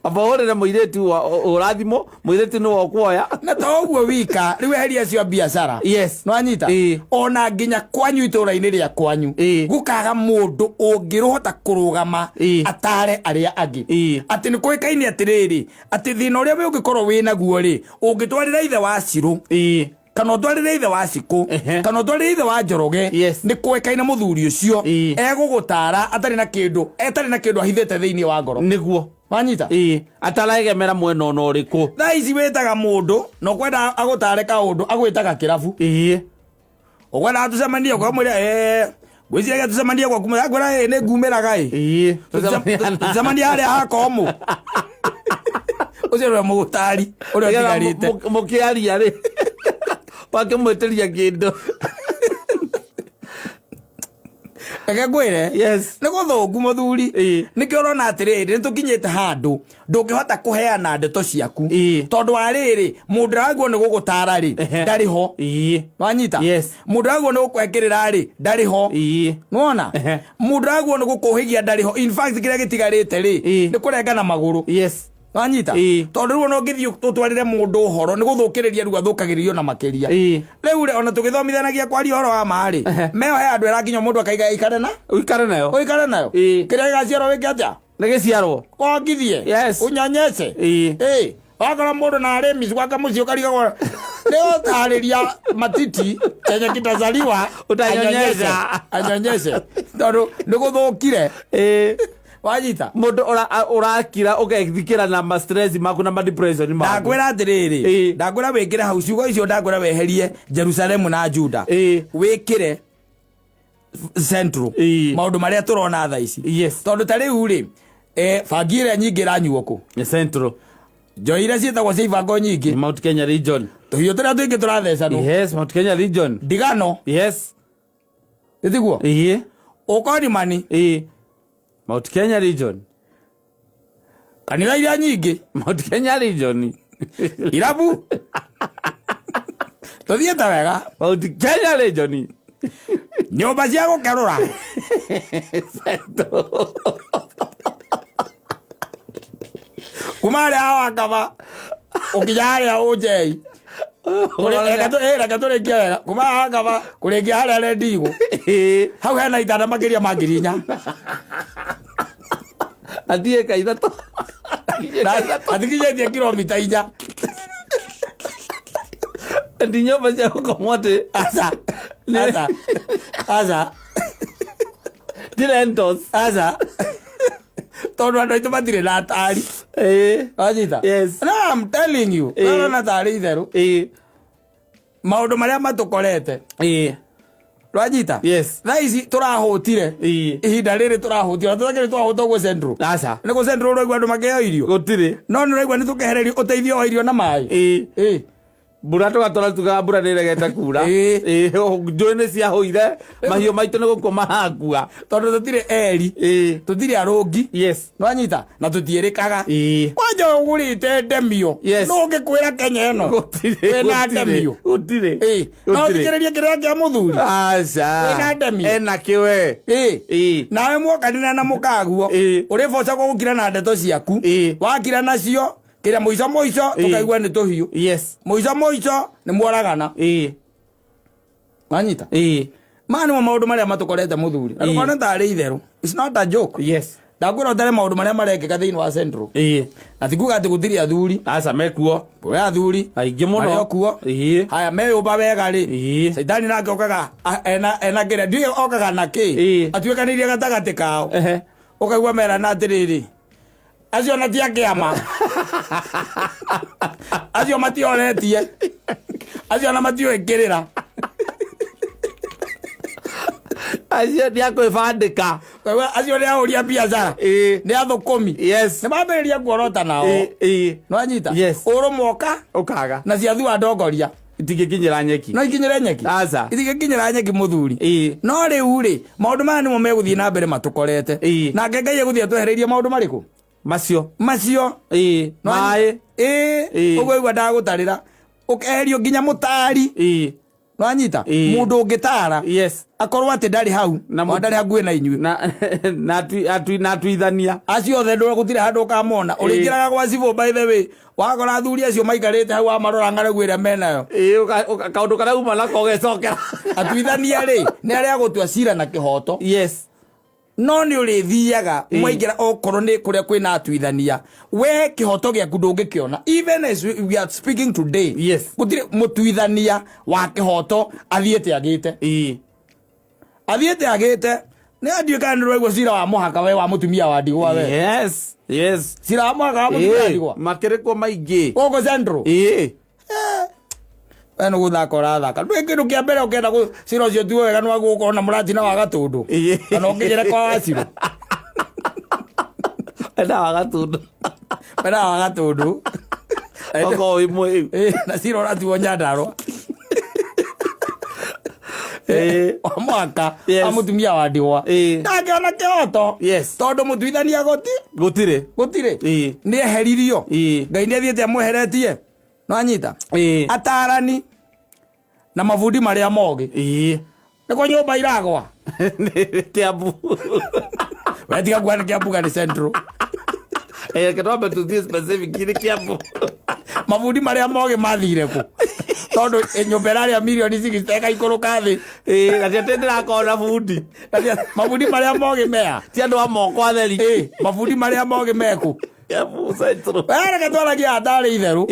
Amba ũhũrĩre mũirĩtu ũrathimũ, mũirĩtu nĩwe ũkuoya. Na to ũguo wika, rĩu eheria acio a biacara. Yes. Nĩwanyita? Ĩ. Ona nginya kwanyu itũra-inĩ rĩa kwanyu. Ĩ. Gũkaga mũndũ ũngĩrũhota kũrũgama Ĩ. atare arĩa angĩ. Ĩ. Atĩ nĩ kũĩkaine atĩrĩrĩ, atĩ thĩna ũrĩa ũngĩkorwo wĩ naguo rĩ, ũngĩtwarĩra ithe wa Cirũ. Ĩ. Kana ũtwarĩre ithe wa Cikũ. Ehe. Kana ũtwarĩre ithe wa Njoroge. Yes. Nĩ kũĩkaine mũthuri ũcio. Ĩ. Egũgũtara atarĩ na kĩndũ, atarĩ na kĩndũ ahithĩte thĩinĩ wa ngoro. Nĩguo. Wanyita? Ĩ. Ataraegemera mwena ona ũrĩkũ. Thaa ici wĩtaga mũndũ na ũkwenda agũtare kaũndũ agwĩtaga kĩrabu. Ĩ. Ũkwenda tũcemanie ũkamwĩra ĩĩ ngwĩciragia tũcemanie gwaku akwĩra ĩĩ nĩ ngumĩraga ĩ. Ĩ. Tũcemanie harĩa hakomũ. Ũcio nĩwe mũgũtari ũrĩa ũtigarĩte. Mũkĩaria rĩ. Wakĩmwĩtĩria kĩndũ. Reke ngwĩre. Yes. Nĩ gũthũku mũthuri. Ĩĩ. Nĩkĩo ũrona atĩrĩrĩ, nĩ tũkinyĩte handũ ndũngĩhota kũheana ndeto ciaku. Ĩĩ. Tondũ wa rĩrĩ, mũndũ ũragwo nĩ gũgũtara rĩ, Ehe. ndarĩ ho. Ĩĩ. Wanyita? Yes. Mũndũ ũragwo nĩ gũkwekĩrĩra rĩ, ndarĩ ho. Ĩĩ. Nĩwona? Ehe. Mũndũ ũragwo nĩ gũkũhĩgia ndarĩ ho. In fact kĩrĩa gĩtigarĩte rĩ, Ĩĩ. nĩ kũrenga na magũrũ. Yes. Wanyita? Ĩĩ. Tondũ rĩu ona ũngĩthiĩ ũtwarĩre mũndũ ũhoro nĩ gũthũkĩrĩria rĩu athũkagĩrĩrio na makĩria. Ĩĩ. Rĩu rĩ, ona tũgĩthomithanagia kwaria ũhoro wa ma rĩ, Ehe. meho he andũ ĩrakinya mũndũ akaiga aikare na Ũikare nayo. ũikare nayo. Ĩĩ. Kĩrĩa gĩgaciarwo wĩke atĩa? Nĩ gĩciarwo. Wongithie. Yes. Unyonyeshe. Ĩĩ. Ĩĩ. Wakora mũndũ na arĩ mici gwake mũciĩ ũkarigagwo nĩ ũtarĩria matiti chenye kitazaliwa Utanyonyesha. anyonyeshe tondũ nĩ gũthũkire. Ĩĩ. Wanyita? Mũndũ ũrakira ũgethikĩra na ma stress maku na ma depression maku. Ndakwĩra atĩrĩrĩ, Ĩĩ. ndakwĩra wĩkĩre hau ciugo icio, ndakwĩra weherie Jerusalemu na Juda, Ĩĩ. wĩkĩre Central, Ĩĩ. maũndũ marĩa tũrona thaa ici. Yes. Tondũ ta rĩu rĩ, bangi ĩrĩa nyingĩ ĩranyuo kũ? Nĩ Central. Njohi iria ciĩtagwo cia ibango nyingĩ. Nĩ Mount Kenya region. Tũhiũ tũrĩa tũingĩ tũrathecanwo. Yes, Mount Kenya region. Ndigano. Yes. Ĩtiguo? Ĩĩ. Ũkonimani. Ĩĩ. Mount Kenya region. Kanitha iria nyingĩ. Mount Kenya region. Irabu. Tũthiĩte wega. Mount Kenya region. Nyũmba cia gũkerũra. Central. Kuma harĩa Wakaba ũkinya harĩa Ũnjei. Reke tũrĩkie wega. Kuma harĩa Wakaba kũrĩkia harĩa Rendigũ. Ĩĩ. Hau hena itanda makĩria ma 4,000. Athiĩ eka ithatũ. Atikinyĩtie kilomita 4. Ndi nyũmba cia gũkomwo atĩ. Aca. Aca. Aca. Ti rentals. Aca. Tondũ andũ aitũ matirĩ na atari. Ĩĩ. Wanyita? Yes. No, I'm telling you. Ĩĩ. Ũrona tarĩ itherũ. Ĩĩ. Maũndũ marĩa matũkorete. Ĩĩ. Rwanyita? Yes. Thaa ici tũrahũtire. Ĩĩ. Ihinda rĩrĩ tũrahũtire. Tũtakĩrĩ twahũta ũguo Central. Aca. Nĩ kũ Central ũraigua andũ makĩheo irio. Gũtirĩ. No nĩ ũraigua nĩ tũkehererio ũteithio wa irio na maĩ. Ĩĩ. Ĩĩ. Mbura tũgatũra tugaga mbura nĩ ĩregete kura. Ĩĩ. Ĩĩ. Njũĩ nĩ ciahũire. Mahiũ maitũ nĩ gũkua marakua. Tondũ tũtirĩ eri. Ĩĩ. Tũtirĩ arũngi. Yes. Nwanyita? Na tũtiĩrĩkaga. Ĩĩ. Kwanja ũgũrĩte ndemio. Yes. Nũ ũngĩkwĩra Kenya ĩno? Gũtirĩ. Wĩna Gũtirĩ. ndemio. Gũtirĩ. Ĩĩ. No Gũtirĩ. ũthikĩrĩrie kĩrĩa kĩa mũthuri. Aca. Wĩna ndemio. Ena kĩwe. Ĩĩ. Ĩĩ. Nawe mwokanĩra na mũkaguo. Ĩĩ. Ũrĩbocagwo gũkira na ndeto ciaku. Ĩĩ. Wakira nacio, kĩrĩa mũico mũico Ĩĩ. tũkaigua nĩ tũhiũ. Yes. Mũico mũico nĩ mworagana. Ĩĩ. Wanyita? Ĩĩ. Maya nĩmo maũndũ marĩa matũkorete mũthuri. Na Ĩĩ. ndũkone tarĩ itherũ. It's not a joke. Yes. Ndakwĩra ũtare maũndũ marĩa marekĩka thĩinĩ wa Central. Ĩĩ. Na ti kuga atĩ gũtirĩ athuri. Aca mekuo. Kũrĩ athuri. Aingĩ mũno. Marĩ o kuo. Ĩĩ. Haya meyũmba wega rĩ. Ĩĩ. Caitani nake okaga ena kĩrĩa ndiũĩ okaga na kĩ. Ĩĩ. Atuĩkanĩirie gatagatĩ kao. Ehe. Ũkaigua merana atĩrĩrĩ. Acio na ti a kĩama. Acio matioretie. Acio na matiũĩ kĩrĩra. Acio nĩ akwĩbandĩka. Ũkaigua acio nĩ ahũri a biacara. Ĩĩ. Nĩ athũkũmi. Yes. Nĩ mambĩrĩria kuorota nao. Ĩĩ. Ĩĩ. Nĩwanyita? Yes. Ũrũmwe ũka Ũkaga. na ciathua ndongoria. Itingĩkinyĩra nyeki. No ikinyĩre nyeki. Aca. Itingĩkinyĩra nyeki mũthuri. Ĩĩ. No rĩu rĩ, maũndũ maya nĩmo megũthiĩ na mbere matũkorete. Ĩĩ. Nake Ngai egũthiĩ atwehereirie maũndũ marĩkũ? Macio. Macio. Ĩĩ. Maĩ. Ĩĩ. Ĩĩ. Ũguo igua ndagũtarĩra. Ũkeherio nginya mũtari. Ĩĩ. Nĩwanyita? Ĩĩ. Mũndũ ũngĩtara. Yes. Akorwo atĩ ndarĩ hau. Na Na ndarĩ hakuhĩ na inyuĩ. Na atuithania. Acio othe ndå gũtirĩ handũ ũkamona. Ũrĩingĩraga gwa cibũ by the way. Wakora athuri acio maikarĩte hau wamarora ng'aragu ĩrĩa menayo. Ĩĩ kaũndũ karĩa uma nako ũgecokera. Atuithania rĩ, nĩ arĩa agũtua cira na kĩhoto. Yes. No nĩ ũrĩthiaga Ĩĩ. mwaingĩra okorwo nĩ kũrĩa kwĩna atuithania, we kĩhoto gĩaku ndũngĩkĩona. Even as we are speaking today, Yes. gũtirĩ mũtuithania wa kĩhoto athiĩte agĩte. Ĩĩ. Athiĩte agĩte. Nĩ andiũ kana nĩ ũraigua cira wa mũhaka we wa mũtumia wa ndigwa we. Yes. Yes. Cira wa mũhaka wa mũtumia wa Ĩĩ. ndigwa. Makĩrĩ kuo maingĩ. Gũkũ Central. Ĩĩ. We nĩ gũthaka ũrathaka. Ndũĩ kĩndũ kĩa mbere ũkĩenda cira ũcio tuo wega nĩ wagũkorwo na mũratina wa Gatũndũ. Ĩĩ. Kana ũngĩgĩre kwa Wacirũ. Enda wa Gatũndũ. Wena wa Gatũndũ. Okorwo wĩ mwĩu. Ĩĩ, na cira ũratuo Nyandarũa. Wa mwaka Yes. wa mũtumia wa ndigwa ndangĩona kĩhoto tondũ mũtuithania goti Gũtirĩ. Gũtirĩ. Nĩ eheririo. Ngai nĩ athiĩte amweheretie, nĩwanyita? Atarani na mabundi marĩa mogĩ nĩkwo nyũmba iragwa. Nĩ Kiambu. Wetiga kuga nĩ Kiambu, nĩ Central. Reke twambe tũthiĩ specific, nĩ Kiambu. Mabundi marĩa mogĩ mathire kũ? Tondũ nyũmba ĩrarĩa mirioni 60 ĩgaikũrũka thĩ. Na ti atĩ ndĩrakorwo na bundi. Mabundi marĩa mogĩ mea Ti andũ a moko atheri. Mabundi marĩa mogĩ mekũ? Kiambu Central. Reke twaragia hatarĩ itherũ.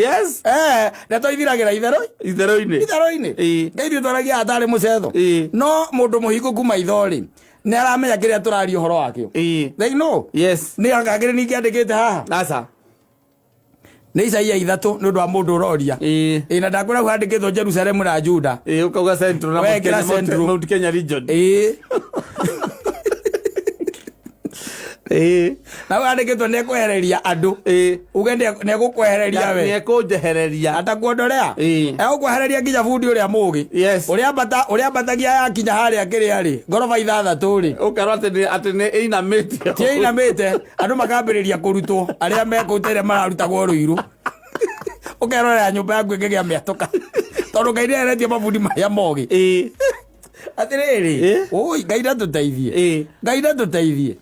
Na twaithiragĩra itherũ. Itherũ-inĩ. Itherũ-inĩ. Ngai ithuĩ twaragia hatarĩ mũcetho. No mũndũ mũhingũku maitho rĩ, nĩ aramenya kĩrĩa tũraria ũhoro wakĩo. They know. Nĩ angangĩrĩ ningĩ andĩkĩte haha. Aca. Nĩ Isaia 3, nĩ ũndũ wa mũndũ ũroria. Ĩ, na ndakwĩra hau handĩkĩtwo Jerusalemu na Juda. Ũkauga Central na We, Mount kĩra Kenya- Central. Mount Kenya region. Na hau handĩkĩtwo nĩ ekwehereria andũ. Uge nĩ egũkwehereria we. Nĩekũnjehereria. Atakuondorea. Egũkwehereria nginya bundi ũrĩa mũgĩ. Ũrĩa ambatagia yakinya harĩa kĩrĩa rĩ, ngoroba 6 rĩ. Ũkerwo atĩ nĩ ĩinamĩte. Ti ĩinamĩte, andũ makambĩrĩria kũrutwo arĩa mekũu ta ĩrĩa mararutagwo rũirũ. Ũkerorera nyũmba yaku ĩkĩgĩa mĩatũka tondũ Ngai nĩeheretie mabundi marĩa mogĩ. Atĩrĩrĩ, ũi Ngai ndatũteithie. Ngai ndatũteithie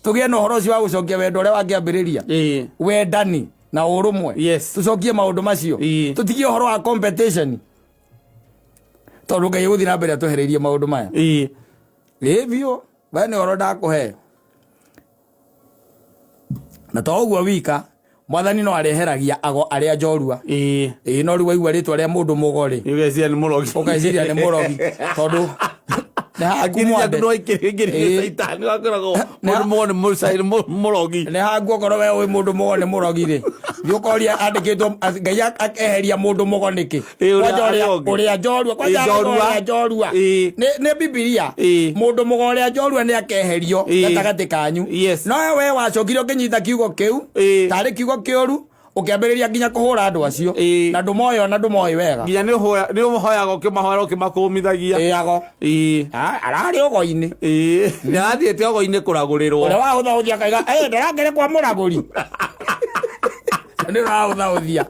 tũgĩe na ũhoro ũcio wa gũcokia wendo ũrĩa wakĩambĩrĩria, wendani na ũrũmwe. Tũcokie maũndũ macio. Tũtigie ũhoro wa competition tondũ Ngai egũthiĩ na mbere atwehereirie maũndũ maya. Ĩ biũ, we nĩ ũhoro ndakũhe. Na to ũguo wika, Mwathani no areheragia ago arĩa njorua. Ĩ, no rĩu waigua rĩtwa rĩa mũndũ mũgo rĩ, Ũgeciria nĩ mũrogi. Ũgeciria nĩ mũrogi tondũ nĩ haku Hakiri ciaku mwande. no ikĩrĩ caitani wakoragwo mũndũ mũgo nĩ mũrogi. Nĩ haku okorwo we ũĩ mũndũ mũgo nĩ mũrogi rĩ, thiĩ ũkoria andĩkĩtwo Ngai akeheria mũndũ mũgo nĩkĩ. Ũrĩa Kwanja arĩa ũngĩ. ũrĩa njorua, kwanja Njorua. ũrĩa njorua. Nĩ Bibilia. Mũndũ mũgo ũrĩa njorua nĩ akeherio gatagatĩ kanyu. No we wacokire ũkĩnyita kiugo kĩu tarĩ kiugo kĩũru, ũkĩambĩrĩria nginya kũhũra andũ acio. Na ndũmoĩ, ona ndũmoĩ wega. Nginya nĩ ũhoyaga ũkĩmahoera ũkĩmakũmithagia. Ĩ, ago. Ararĩ ũgo-inĩ. Nĩ arathiĩte ogo-inĩ kũragũrĩrwo. Ũrĩa wahũthahũthia akaiga, "Ĩ, ndĩrakĩrĩ kwa mũragũri." Nĩ ũrahũthahũthia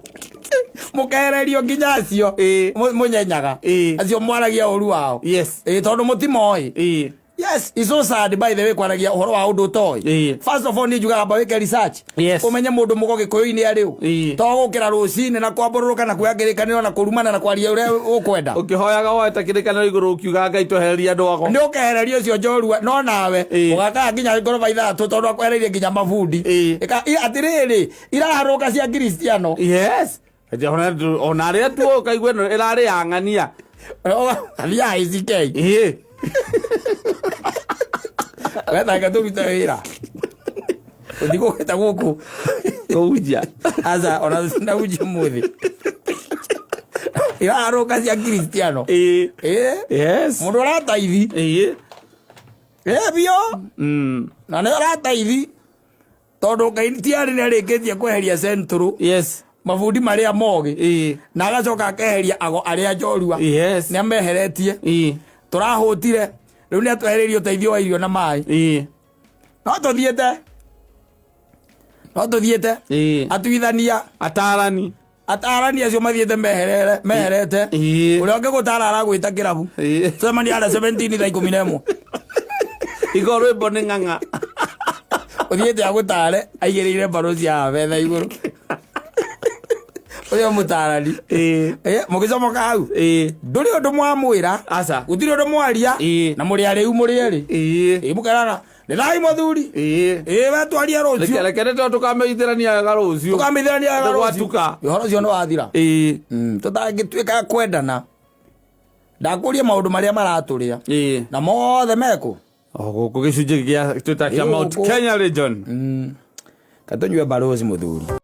mũkehererio nginya acio mũnyenyaga, acio mwaragia ũru wao. Ĩ, tondũ mũtimoĩ. Yes, it's so sad, by the way, kwaragia ũhoro wa ũndũ ũtoĩ. First of all, niĩ njugaga amba wĩke research. Ũmenye mũndũ mũgo gĩkũyũ-inĩ arĩ ũ. To gũkĩra rũcinĩ na kwambũrũrũka na kuoya kĩrĩkanĩro na kũrumana na kwaria ũrĩa ũkwenda. Ũkĩhoyaga woete kĩrĩkanĩro igũrũ ũkiugaga Ngai twehereria andũ ago. Nĩ ũkehereria ũcio njorua, no nawe ũgakaga nginya ngoroba 6 tondũ akwehereirie nginya mabundi. Atĩrĩrĩ, iraharũka cia Kristiano. Yes. Ona arĩa tu ũkaigua ĩno ĩrarĩ ya ng'ania. Athiaga ICK. Wethange tũrute wĩra. Ũtigũkĩte gũkũ. Kũhunjia. Aca, ona ndaunjia ũmũthĩ. Iraharũka cia Kristiano. Mũndũ ũrataithi. Ĩ biũ. Na nĩ ũrataithi. Tondũ Ngai ti arĩ nĩ arĩkĩtie kweheria Central. Mabundi marĩa mogĩ. Na agacoka akeheria ago arĩa njorua. Nĩ ameheretie. Tũrahũtire. Rĩu nĩ atwehereirie ũteithio wa irio na maĩ. No tũthiĩte. No tũthiĩte. Atuithania. Atarani. Atarani acio mathiĩte meherere meherete. Ũrĩa ũngĩgũtara aragwĩta kĩrabu. Tũcemania harĩa 17 thaa 11. Igo rwĩmbo nĩ ng'ang'a. Ũthiĩte agũtare aigĩrĩire mbaru cia metha igũrũ. Ũcio mũtarani. Mũgĩcomoka hau. Ndũrĩ ũndũ mwamwĩra. Aca. Gũtirĩ ũndũ mwaria. Na mũrĩ arĩu mũrĩ erĩ. Ĩ, mũkerana nĩ thai mũthuri. Ĩ, we twarie rũciũ. Reke nĩ tondũ tũkamĩithĩrania wega rũciũ. Tũkamĩithĩrania wega rũciũ. Gwatuka. Ũhoro ũcio nĩ wathira. Tũtangĩtuĩka a kwendana. Ndakũria maũndũ marĩa maratũrĩa. Na mothe mekũ. O gũkũ gĩcunjĩ gĩa twĩta kĩa Mount Gũkũ. Kenya region. Katũnyue barozi mũthuri.